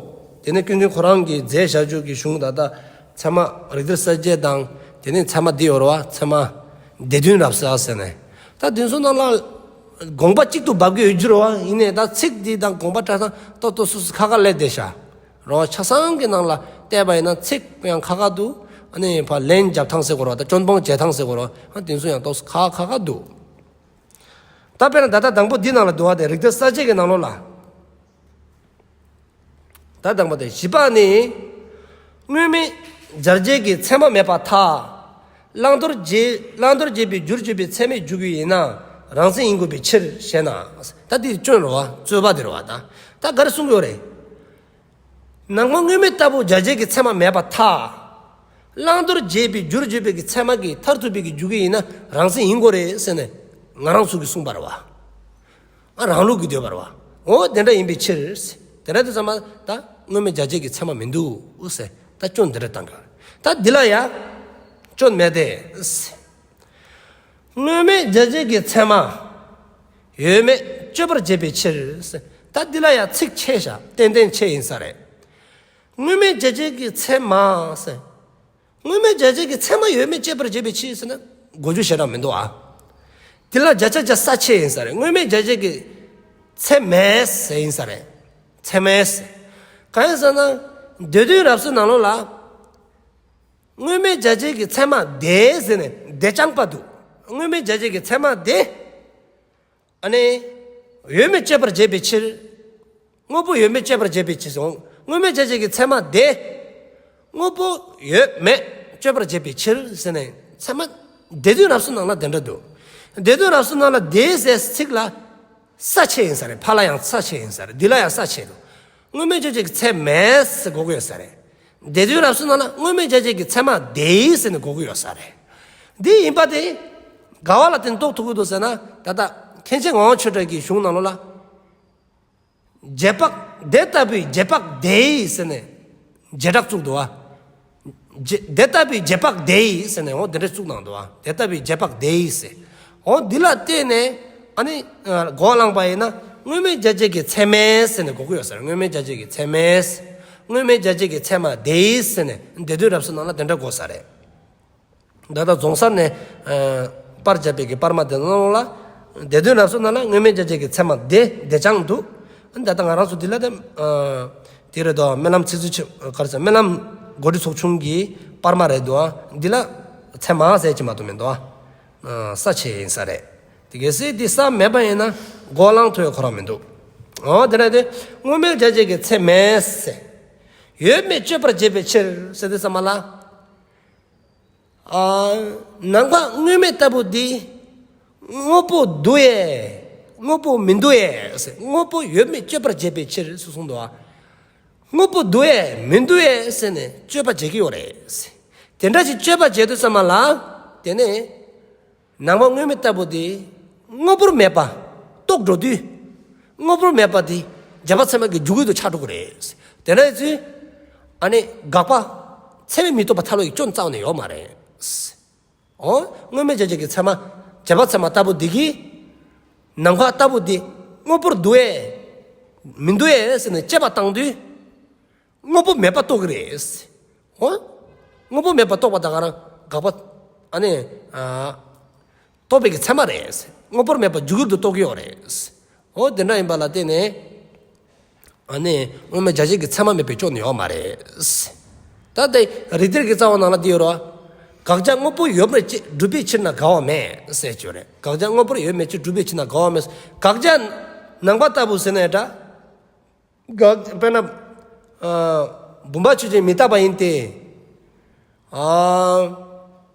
དེ་ནས་ཀུན་མཁྱེན་ཁོ་རང་གིས་མཛད་བཞག་རྒྱུ་གི་གཞུང་ད་ལྟ་ཚད་མ་རིགས་གཏེར་གསལ་བྱེད་དང་དེ་ནས་ཚད་མ་འདི་ཡོད་རེད་བ། ཚད་མ་སྡེ་བདུན་རབ་གསལ་ཟེར་ནས། ད་དེ་ཚོ་ནང་ལ་དགོངས་པ་གཅིག་ཏུ་འབབ་ཀྱི་ཡོད་རྒྱུ་རེད་བ། ཡིན་ནའི་ད་ཚིག་འདི་དང་དགོངས་པ་འགྲེལ་སྟངས་ཏོག་ཏོག་སུ་སུ་ཁ་ཁ་སླེབས་བསྡད་ཤག་རོ། ཆ་ཚང་གི་ནང་ལ་བལྟས་པ་ཡིན་ན་ཚིག་ཡང་ཁ་ཁ་འདུག་ཨ་ནི་ཕར་ལན་རྒྱབ་སྟངས་ཟེར་དགོས་རེད་བ། ད་སྐྱོན་སྤོང་བྱེད་སྟངས་ཟེར་དགོས་རེད་བ། ཨ། དེ་ཚོ་ཡང་ཏོག་ཙམ་ཁ་ཁ་ཁ་ཁ་འདུག་ད་དཔེར་ན་ད་ལྟ་དང་པོ་འདི་ནང་ལ་འདུག་བ། དེ་རིགས་གཏེར་གསལ་བྱེད་ཀྱི་ནང་ལོགས་ལ། ད་དང་པོ་དེ་བཞི་པ་ནི། དངོས་མེད་སྦྱར་བྱེད་ཀྱི་ཚད་མ་མེད་པར་ཐལ། བླང་དོར་བྱེད། བླང་དོར་བྱེད་པའི་རྒྱུར་གྱུར་པའི་ཚད་མས་འཇུག་རྒྱུ་ཡིན་ན་རང་མཚན་ཡིན་དགོས་པའི་ཕྱིར་ཞེ་ན། ད་འདི་སྐྱོན་རེད་བ། རྩོད་པ་དེ་རེད་བ། ད་ད་ག་རེ་གསུང་གི་ཡོད་རེད། ནམ་མཁའ་དངོས་མེད་ལྟ་བུ་སྦྱར་བྱེད་ཀྱི་ཚད་མ་མེད་པར་ཐལ། བླང་དོར་བྱེད་པའི་རྒྱུར་གྱུར་པའི་གི་ཚད་མ་གི་མཐར་ཐུག་པའི་གི་འཇུག་གི་ཡིན་ན་རང་མཚན་ཡིན་དགོས་རེད་ཟེར་ནས་ང་རང་ཚོ་གིས་གསུངས་པ་རེད་བ། ཨ། རང་ལུགས་ཀྱི་འདོད་པ་རེད་བ། འོ་དེ་འདྲ་ཡིན་པའི་ཕྱིར། དེ་འདྲ་དུས་ཙམ་པ་ད་དངོས་མེད་སྦྱར་བྱེད་ཀྱི་ཚད་མ་མི་འདུག་ཟེར། ད་སྐྱོན་འདི་འདྲ་བཏང་གི་རེད། ད་འདི་ལ་ཡ་སྐྱོན་མེད་དེ། དངོས་མེད་སྦྱར་བྱེད་ཀྱི་ཚད་མ་ཡོད་མེད་དཔྱོད་པར་བྱེད་པའི་ཕྱིར། ད་འདི་ལ་ཡང་ཚིག་ཆད་བཞག་ཏན་ཏན་ཆད་ཡིན་ས་རེད། དངོས་མེད་སྦྱར་བྱེད་ཀྱི་ཚད་མ་ཟེར། དངོས་མེད་སྦྱར་བྱེད་ཀྱི་ཚད་མ་ཡོད་མེད་དཔྱད་པར་བྱེད་པའི་ཕྱིར་ཟེར་ན་གོ་རྒྱུ་ཞེ་དྲག་མི་འདུག་ཨ། འདི་ལ་བརྒྱ་ཆ་བརྒྱ་ས་ཆད་ཡིན་ས་རེད། དངོས་མེད་སྦྱར་བྱེད་ཀྱི་ཚད་མེད་ཟེར་ཡིན་ས་རེད། ཚད་མེད་ཟེར། གང་ཡིན་ཟེར་ན། སྡེ་བདུན་རབ་གསལ་ནང་ལོགས་ལ། དངོས་མེད་སྦྱར་བྱེད་ཀྱི་ཚད་མ་དེ་ཟེར་ནས་དེ་རྐྱང་པ་འདུག་དངོས་མེད་སྦྱར་བྱེད་ཀྱི་ཚད་མ་དེ། ཨ་ནི། ཡོད་མེད་དཔྱད་པར་བྱེད་པའི་ཕྱིར། དངོས་པོ་ཡོད་མེད་དཔྱད་པར་བྱེད་པའི་ཕྱིར་སོང་། དངོས་མེད་སྦྱར་བྱེད་ཀྱི་ཚད་མ་དེ། དངོས་པོ་ཡོད་མེད་དཔྱད་པར་བྱེད་པའི་ཕྱིར་ཟེར་ནས་ཚད་མ་སྡེ་བདུན་རབ་གསལ་ནང་ལ་དེ་འདྲ་འདུག་སྡེ་བདུན་རབ་གསལ་ནང་ལ་དེ་ཟེར་ཚིག་ལ། ས་ཆད་ཡིན་ས་རེད། ཕ་ལ་ཡང་ས་ཆད་ཡིན་ས་རེད། འདི་ལ་ཡང་ས་ཆད་འདུག་དངོས་མེད་སྦྱར་བྱེད་ཀྱི་ཚད་མེད་ཟེར་གོ་གི་ཡོད་ས་རེད། སྡེ་བདུན་རབ་གསལ་ནང་ལ་དངོས་མེད་སྦྱར་བྱེད་ཀྱི་ཚད་མ་དེ་ཡིས་ཟེར་ནས་གོ་གི་ཡོད་ས་རེད། འདི་ཡིན་པ་དེ། ག་བ་ལ་བརྟེན་རྟོགས་ཐུབ་ཀྱི་འདུག་ཟེར་ན། ད་ལྟ་མཁན་ཆེན་ངག་དབང་ཆོས་གྲགས་ཀྱི་གཞུང་ནང་ལོགས་ལ། རྗེས་དཔག་དེ་ལྟ་བུའི་རྗེས་དཔག་དེ་ཡིས་ཟེར་ནས་བྱེ་བྲག་བཙུགས་འདུག་བ། རྗེ་དེ་ལྟ་བུའི་རྗེས་དཔག་དེ་ཡིས་ཟེར་ནས་འོ་དེ་འདྲ་བཙུགས་གནང་འདུག་བ། དེ་ལྟ་བུའི་རྗེས་དཔག་དེ་ཡིས་ཟེར། འོ་འདི་ལ་བརྟེན་ནས་ཨ་ནི་གོ་བླངས་པ་ཡིན་ན་དངོས་མེད་སྦྱར་བྱེད་ཀྱི་ཚད་མས་ཟེར་ནས་གོ་གི་ཡོད་ས་རེད། དངོས་མེད་སྦྱར་བྱེད་ཀྱི་ཚད་མས། དངོས་མེད་སྦྱར་བྱེད་ཀྱི་ཚད་མ་དེ་ཡིས་ཟེར་ནས་སྡེ་བདུན་རབ་གསལ་ནང་ལ་དེ་འདྲ་གོ་ས་རེད། ད་ལྟ་རྫོང་གསར་ནས་ཨ་པར་བརྒྱབ་པའི་གི་པར་མ་དེ་ནང་ལ། སྡེ་བདུན་རབ་གསལ་ནང་ལ་དངོས་མེད་སྦྱར་བྱེད་ཀྱི་ཚད་མ་དེ་དེ་རྐྱང་འདུག་ད་ལྟ་ང་རང་ཚོ་འདི་ལ་དེ་དེ་རེད་དོ། སྨོན་ལམ་ཚིག་མཛོད་ཆེ་ག་རེ་ཟེར། སྨོན་ལམ་གོ་སྒྲིག་ཚོགས་ཆུང་གི་པར་མ་རེད་དོ། འདི་ལ་ཚད་མ་ཟེར་གྱི་མ་གཏོགས་མི་འདུག་ས་ཆེ་ཡིན་ས་རེད། དེ་གལ་སྲིད་དེ་ས་མེད་པ་ཡིན་ན་གོ་ལང་ཐོས་ཁོ་རང་མི་འདུག་འོ་དེ་ནས་དེ་དངོས་མེད་བྱ་བྱེད་ཀྱི་ཚད་མས་ཟེར། ཡོད་མེད་དཔྱོད་པར་བྱེད་པའི་ཕྱིར་ཟེར་དུས་ཙམ་པ་ལ། ཨ། ནམ་མཁའ་དངོས་མེད་ལྟ་བུ་འདི་དངོས་པོ་འདུག་ཡས། དངོས་པོ་མི་འདུག་ཡས་ཟེར། དངོས་པོ་ཡོད་མེད་དཔྱོད་པར་བྱེད་པའི་ཕྱིར་ཟེར་གསུངས་འདུག་ཨ། དངོས་པོ་འདུག་ཡས་མི་འདུག་ཡས་ཟེར་ནས་དཔྱོད་པ་བྱེད་ཀྱི་ཡོད་རེད་ཟེར། དེ་འདྲ་ཞིག་དཔྱོད་པ་བྱེད་དུས་ཙམ་པ་ལ། དེ་ནས་ནམ་མཁའ་དངོས་མེད་ལྟ་བུ་དེ་དངོས་པོར་མེད་པ་རྟོགས་འགྲོ་དུས། དངོས་པོར་མེད་པ་དེ་རྗེས་དཔག་ཚད་མ་གི་འཇུག་ཡུལ་དུ་ཆགས་འགྲོ་གི་རེད། དེ་འདྲ་ཡིན་ཚུལ། ཨ་ནི་དགག་པ་ཚད་མས་མི་རྟོགས་པ་ཐལ་བའི་སྐྱོན་རྩ་བ་ནས་ཡོད་མ་རེད། འོ། དངོས་མེད་བྱ་བྱེད་ཀྱི་ཚད་མ། རྗེས་དཔག་ཚད་མ་ལྟ་བུ་འདི་གིས། ནམ་མཁའ་ལྟ་བུ་འདི་དངོས་པོར་འདུག་ཨེ། མི་འདུག་ཨེ་ཟེར་ནས་དཔྱད་པ་བཏང་དུས། དངོས་པོ་མེད་པ་རྟོགས་ཀྱི་རེད། འོ། དངོས་པོ་མེད་པ་རྟོགས་པ་ད་ག་རང་དགག་པ། ཨ་ནི། ཨ། རྟོགས་པའི་གི་ཚད་མ་རེད། དངོས་པོར་མེད་པ་འཇུག་ཡུལ་དུ་རྟོགས་ཀྱི་ཡོད་རེད། འོ་དེ་འདྲ་ཡིན་པ་ལ་བརྟེན་ནས། ཨ་ནི་དངོས་མེད་བྱ་བྱེད་ཀྱི་ཚད་མ་མེད་པའི་སྐྱོན་ཡོད་མ་རེད། ད་ལྟའི་རིགས་གཏེར་གྱི་རྩ་བ་ནང་ལ་འདི་ཡོད་རོ། དགག་བྱ་དངོས་པོ་ཡོད་མེད་ཅེས་སྒྲུབ་པའི་ཕྱིར་ན་འགལ་བ་མེད་ཟེར་གྱི་ཡོད་རེད། དགག་བྱ་དངོས་པོར་ཡོད་མེད་ཅེས་སྒྲུབ་པའི་ཕྱིར་ན་འགལ་བ་མེད། དགག་བྱ་ནམ་མཁའ་ལྟ་བུ་ཟེར་ནའི་འདྲ། དགག་དཔེར་ན། ཨ། བུམ་པ་ཆོས་ཅན་མི་རྟག་པ་ཡིན་ཏེ། ཨ།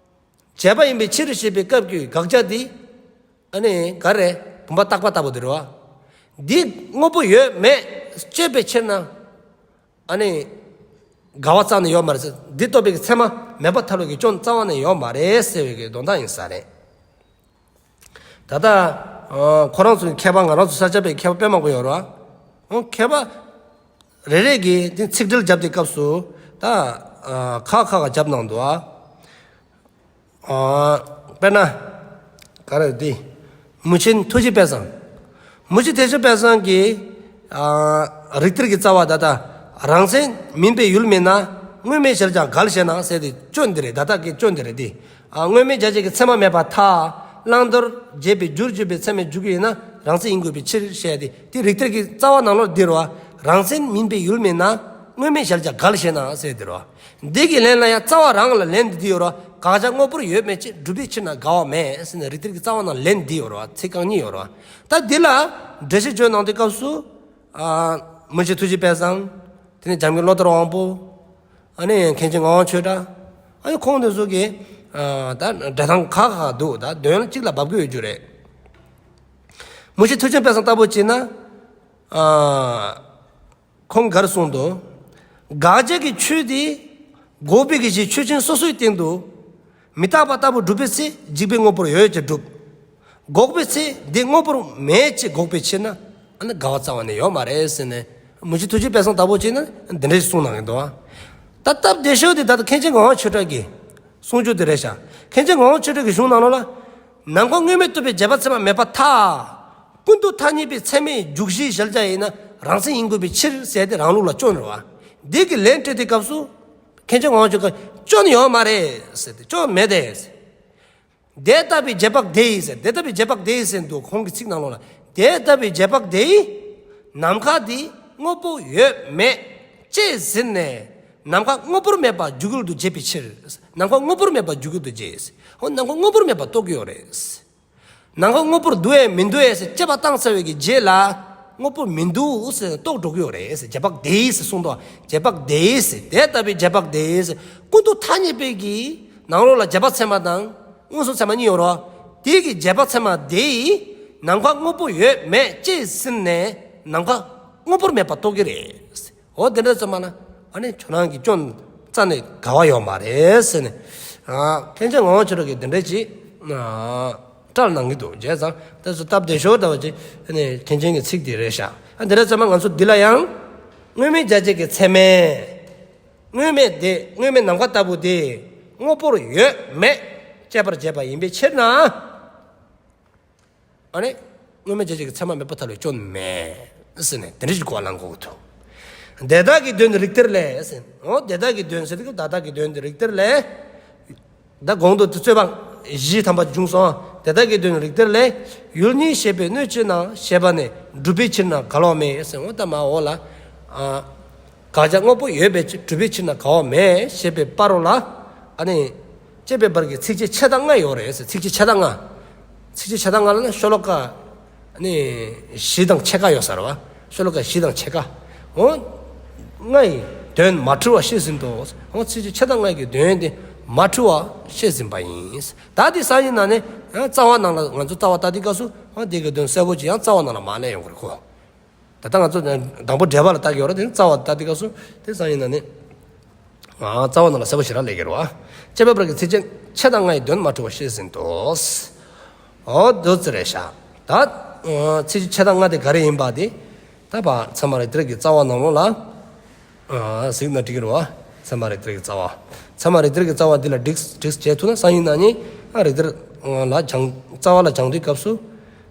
བྱས་པ་ཡིན་པའི་ཕྱིར་ཞེས་པའི་སྐབས་ཀྱི་དགག་བྱ་འདི། ཨ་ནི་ག་རེ། བུམ་པ་རྟག་པ་ལྟ་བུ་དེ་རེད་བ། འདི་དངོས་པོ་ཡོད་མེད་དཔྱོད་པའི་ཕྱིར་ན། ཨ་ནི་འགལ་བ་རྩ་ནས་ཡོད་མ་རེད་ཟེར། འདི་རྟོགས་པའི་གི་ཚད་མ་མེད་པ་ཐལ་བའི་གི་སྐྱོན་རྩ་བ་ནས་ཡོད་མ་རེད་ཟེར་བའི་གི་དོན་དག་ཡིན་ས་རེད། ད་ལྟ། ཨ། ཁོ་རང་ཚོའི་མཁས་པ་ང་རང་ཚོ་ས་སྐྱ་པའི་མཁས་པ་དཔེ་མང་པོ་ཡོད་རེད་བ། འོ་མཁས་པ་རེ་རེ་གིས་དེ་ཚིག་འགྲེལ་བརྒྱབ་དེ་སྐབས་སུ་ད། ཨ། ཁག་ཁག་ག་བརྒྱབ་གནང་འདུག་ཨ། ཨ། དཔེར་ན། ག་རེ་དེ། མུས་ཆེན་ཐུགས་རྗེ་དཔལ་བཟང་། མུས་ཆེན་ཐུགས་རྗེ་དཔལ་བཟང་གིས། ཨ། རིགས་གཏེར་གྱི་རྩ་བ་ད་ལྟ་རང་མཚན་མིན་པའི་ཡུལ་མིན་ན། དངོས་མེད་གཞལ་བྱ་འགལ་ཞེ་ན་ཟེར་དེ་སྐྱོན་འདི་རེད། ད་ལྟ་གི་སྐྱོན་འདི་རེད་དེ། ཨ། དངོས་མེད་བྱ་བྱེད་ཀྱི་ཚད་མ་མེད་པར་ཐལ། བླང་དོར་བྱེད་པའི་རྒྱུར་གྱུར་པའི་ཚད་མས་འཇུག་རྒྱུ་ཡིན་ན་རང་མཚན་ཡིན་དགོས་པའི་ཕྱིར་ཞེས་དེ། དེ་རིགས་གཏེར་གྱི་རྩ་བ་ནང་ལོགས་འདི་རེད་བ། རང་མཚན་མིན་པའི་ཡུལ་མིན་ན། དངོས་མེད་གཞལ་བྱ་འགལ་ཞེ་ན་ཟེར་དེ་རེད་བ། འདི་གི་ལན་ལ་ཡང་རྩ་བ་རང་ལ་ལན་འདི་འདི་ཡོད་རེད་བ། དགག་བྱ་དངོས་པོར་ཡོད་མེད་ཅེས་སྒྲུབ་པའི་ཕྱིར་ན་འགལ་བ་མེད་ཟེར་ནས་རིགས་གཏེར་གྱི་རྩ་བ་ནང་ལན་འདི་ཡོད་རེད་བ། ཚིག་རྐང་གཉིས་ཡོད་རེད་བ། ད་འདི་ལ་འགྲེལ་བཤད་བརྗོད་གནང་དུས་སྐབས་སུ། ཨ། མུས་ཆེན་ཐུགས་རྗེ་དཔལ་བཟང་། དེ་ནས་འཇམ་མགོན་བློ་བདེ་དབང་པོ། ཨ་ནི་མཁན་ཆེན་ངག་དབང་ཆོས་གྲགས། ཨ་ནི་ཁོང་དེ་ཚོ་གི། ཨ། ད་འགྲེལ་སྟངས་ཁག་ཁག་འདུག་ད་དོན་གཅིག་ལ་འབབ་ཀྱི་ཡོད་རྒྱུ་རེད། མུས་ཆེན་ཐུགས་རྗེ་དཔལ་བཟང་ལྟ་བུ་བྱས་ན། ཨ། ཁོང་གིས་ག་རེ་གསུངས་འདུག་དགག་བྱ་གི་ཆོས་དེ་འགོག་པའི་གི་གཞི་ཆོས་ཅན་སོ་སོའི་སྟེང་དུ་མི་རྟག་པ་ལྟ་བུ་སྒྲུབ་པའི་ཚེ་འཇིག་པའི་དངོས་པོར་ཡོད་ཅེས་སྒྲུབ། འགོག་པའི་ཚེ་འདི་དངོས་པོར་མེད་ཅེས་འགོག་པའི་ཕྱིར་ན། ཨ་ནི་འགལ་བ་རྩ་བ་ནས་ཡོད་མ་རེད་ཟེར་ནས། མུས་ཆེན་ཐུགས་རྗེ་དཔལ་བཟང་ལྟ་བུ་བྱས་ན་འདི་འདྲ་ཞིག་གསུངས་གནང་གི་འདུག་ད་སྟབས་བདེ་ཤོས་དེ་ད་ལྟ་མཁན་ཆེན་ངག་དབང་ཆོས་གྲགས་ཀྱི་གསུང་རྒྱུ་དེ་རེད་ཤག་མཁན་ཆེན་ངག་དབང་ཆོས་གྲགས་ཀྱི་གཞུང་ནང་ལོགས་ལ། ནམ་མཁའ་དངོས་མེད་རྟོགས་པའི་རྗེས་དཔག་ཚད་མ་མེད་པར་ཐལ། ཀུན་ཏུ་ཐ་སྙད་པའི་ཚད་མས་འཇུག་གཞིའི་གཞལ་བྱ་ཡིན་ན་རང་མཚན་ཡིན་དགོས་པའི་ཕྱིར་ཟེར་ཏེ་རང་ལུགས་ལ་སྐྱོན་རེད་བ། འདི་གི་ལན་སྤྲད་དུས་སྐབས་སུ། མཁན་ཆེན་ངག་དབང་ཆོས་གྲགས་སྐྱོན་ཡོད་མ་རེད་ཟེར་ཏེ་སྐྱོན་མེད་དེ། དེ་ལྟ་བུའི་རྗེས་དཔག་དེ་ཡིས་ཟེར། དེ་ལྟ་བུའི་རྗེས་དཔག་དེ་ཡིས་ཟེར་འདུག་ཁོང་གི་ཚིག་ནང་ལོགས་ལ། དེ་ལྟ་བུའི་རྗེས་དཔག་དེ་ཡིས། ནམ་མཁའ་འདི་དངོས་པོ་ཡོད་མེད་ཅེས་ཟིན་ནས། ནམ་མཁའ་དངོས་པོར་མེད་པ་འཇུག་ཡུལ་དུ་བྱེད་པའི་ཕྱིར། ནམ་མཁའ་དངོས་པོར་མེད་པ་འཇུག་ཡུལ་དུ་བྱེད། འོ་ནམ་མཁའ་དངོས་པོར་མེད་པ་རྟོགས་ཀྱི་ཡོད་རེད། ནམ་མཁའ་དངོས་པོར་འདུག་ཨེ་མི་འདུག་ཨེ་ཟེར་དཔྱད་པ་བཏང་ཚར་བའི་གི་རྗེས་ལ། དངོས་པོ་མི་འདུག་ཟེར་རྟོགས་འགྲོ་གི་ཡོད་རེད་ཟེར། རྗེས་དཔག་དེ་ཡིས་ཟེར་གསུངས་འདུག་རྗེས་དཔག་དེ་ཡིས་ཟེར། དེ་ལྟ་བུའི་རྗེས་དཔག་དེ་ཡིས་ཟེར། ཀུན་ཏུ་ཐ་སྙད་པའི་གི་ནང་ལོགས་ལ་རྗེས་དཔག་ཚད་མ་དང་མངོན་སུམ་ཚད་མ་གཉིས་ཡོད་རེད་བ། དེ་གི་རྗེས་དཔག་ཚད་མ་དེ་ཡིས་ནམ་མཁའ་དངོས་པོ་ཡོད་མེད་ཅེས་ཟིན་ནས་ནམ་མཁའ་དངོས་པོར་མེད་པ་རྟོགས་ཀྱི་རེད་ཟེར། འོ་དེ་འདྲ་ཙམ་མ་ན་ཨ་ནི་ཁྱོད་རང་གི་སྐྱོན་རྩ་ནས་འགལ་བ་ཡོད་མ་རེད་ཟེར་ནས། ཨ། མཁན་ཆེན་ངག་དབང་ཆོས་གྲགས་ཀྱིས་དེ་འདྲ་ཅིག་ཨ། བཀྲལ་གནང་གི་འདུག་བྱས་ཙང་དེ་ཚོ་སྟབས་བདེ་ཤོས་འདྲ་བ་ཅིག་ཨ་ནི་མཁན་ཆེན་གྱི་ཚིག་དེ་རེད་ཤག་ཨ་དེ་འདྲ་ཙམ་མ་ང་ཚོ་འདི་ལ་ཡང་དངོས་མེད་བྱ་བྱེད་ཀྱི་ཚད་མས། དངོས་མེད་དེ་དངོས་མེད་ནམ་མཁའ་ལྟ་བུ་དེ་དངོས་པོར་ཡོད་མེད་དཔྱད་པར་བྱེད་པ་ཡིན་པའི་ཕྱིར་ན། ཨ་ནི། དངོས་མེད་བྱ་བྱེད་ཀྱི་ཚད་མ་མེད་པར་ཐལ་བའི་སྐྱོན་མེད་ཟེར་ནས་དེ་འདྲ་ཞིག་གོ་བ་བླང་དགོས་ཀྱི་འདུག་དེ་དག་གི་དོན་རིགས་གཏེར་ལས་ཟེར། འོ་དེ་དག་གི་དོན་ཟེར་དུས་དེ་དག་གི་དོན་དེ་རིགས་གཏེར་ལས། ད་གོང་དུ་རྩོད་པ་བཞི་ཐམ་པ་བྱུང་སོང་ དེ་དག་གི་དོན་རིགས་གཏེར་ལས། ཡུལ་ཉིད་ཞེས་པའི་སྣོད་ཅི་ན་ཞེས་པ་ནས་སྒྲུབ་པའི་ཕྱིར་ན་འགལ་བ་མེད་ཟེར། འོ་ད་མ་འོ་ལ། ཨ། དགག་བྱ་དངོས་པོ་ཡོད་པའི་ཕྱིར་སྒྲུབ་པའི་ཕྱིར་ན་འགལ་བ་མེད་ཞེས་པའི་བར་རོ་ལ། ཨ་ནི། ཅེས་པའི་བར་གྱི་ཚིགས་བཅད་ཕྱེད་དང་ལྔ་ཡོད་རེད་ཟེར། ཚིགས་བཅད་ཕྱེད་དང་ལྔ། ཚིགས་བཅད་ཕྱེད་དང་ལྔ་ལ་ནི་ཤོ་ལོ་ཀ་ནི་བཞི་དང་ཕྱེད་ཀ་ཡོད་ས་རེད་བ། ཤོ་ལོ་ཀ་བཞི་དང་ཕྱེད་ཀ། འོ། ལྔ་ཡི་དོན་མ་འཁྲུལ་བ་བཤད་ཟིན་ཏོ། འོ་ཚིགས་བཅད་ཕྱེད་དང་ལྔ་གི་དོན་དེ་མ་འཁྲུལ་བ་བཤད་ཟིན་པ་ཡིན། ད་དེ་སང་ཉིན་ན་ནི་ཡང་རྩ་བ་ནང་ལ་ང་ཚོ་རྩ་བ་ལྟ་དུས་སྐབས་སུ་འོ་དེ་གི་དོན་གསལ་པོ་ཅིག་ཡང་རྩ་བ་ནང་ལ་མར་སླེབས་ཡོང་གི་རེད་ཁོ། ད་ལྟ་ང་ཚོ་དང་པོ་འགྲེལ་པ་ལ་ལྟ་གི་ཡོད་རེད། དེ་རྩ་བ་ལྟ་དུས་སྐབས་སུ་དེ་སང་ཉིན་ན་ནི། ཨ། རྩ་བ་ནང་ལ་གསལ་པོ་ཞེ་དྲག་སླེབས་ཀྱི་རེད་བ། ཅེས་པའི་བར་གྱི་ཚིགས་བཅད་ཕྱེད་དང་ལྔ་ཡི་དོན་མ་འཁྲུལ་བ་བཤད་ཟིན་ཏོ། འོ་འདུག་ཙི་རེད་ཤག་ད། ཚིགས་བཅད་ཕྱེད་དང་ལྔ་དེ་ག་རེ་ཡིན་པ་དེ། ད་བ་ཚད་མ་རིགས་གཏེར་གྱི་རྩ་བ་ནང་ལོགས་ལ། གཟིགས་ན་འགྲིག་གི་རེད་བ། ཚད་མ་རིགས་གཏེར་གྱི་རྩ་བ། ཚད་མ་རིགས་གཏེར་གྱི་རྩ་བ་འདི་ལ་འགྲིག་འགྲིག་བྱས་ཐུབ་ན་སང་ཉིན་གནངས་ཉིན་ཨ་རིགས་གཏེར་ལ་སྦྱང་རྩ་བ་ལ་སྦྱང་དུས་སྐབས་སུ་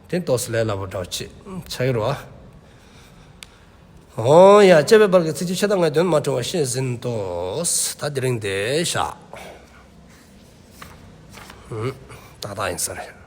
དེ་ཏོག་ཙམ་ལས་སླ་པོ་འདྲ་བོ་ཆགས་ཀྱི་རེད་བ། འོ་ཡ། ཅེས་པའི་བར་གྱི་ཚིགས་བཅད་ཕྱེད་དང་ལྔའི་དོན་མ་འཁྲུལ་བ་བཤད་ཟིན་ཏོ། ད་དེ་རིང་དེ་བཞག་ཏག་ཏག་ཡིན་ས་རེད།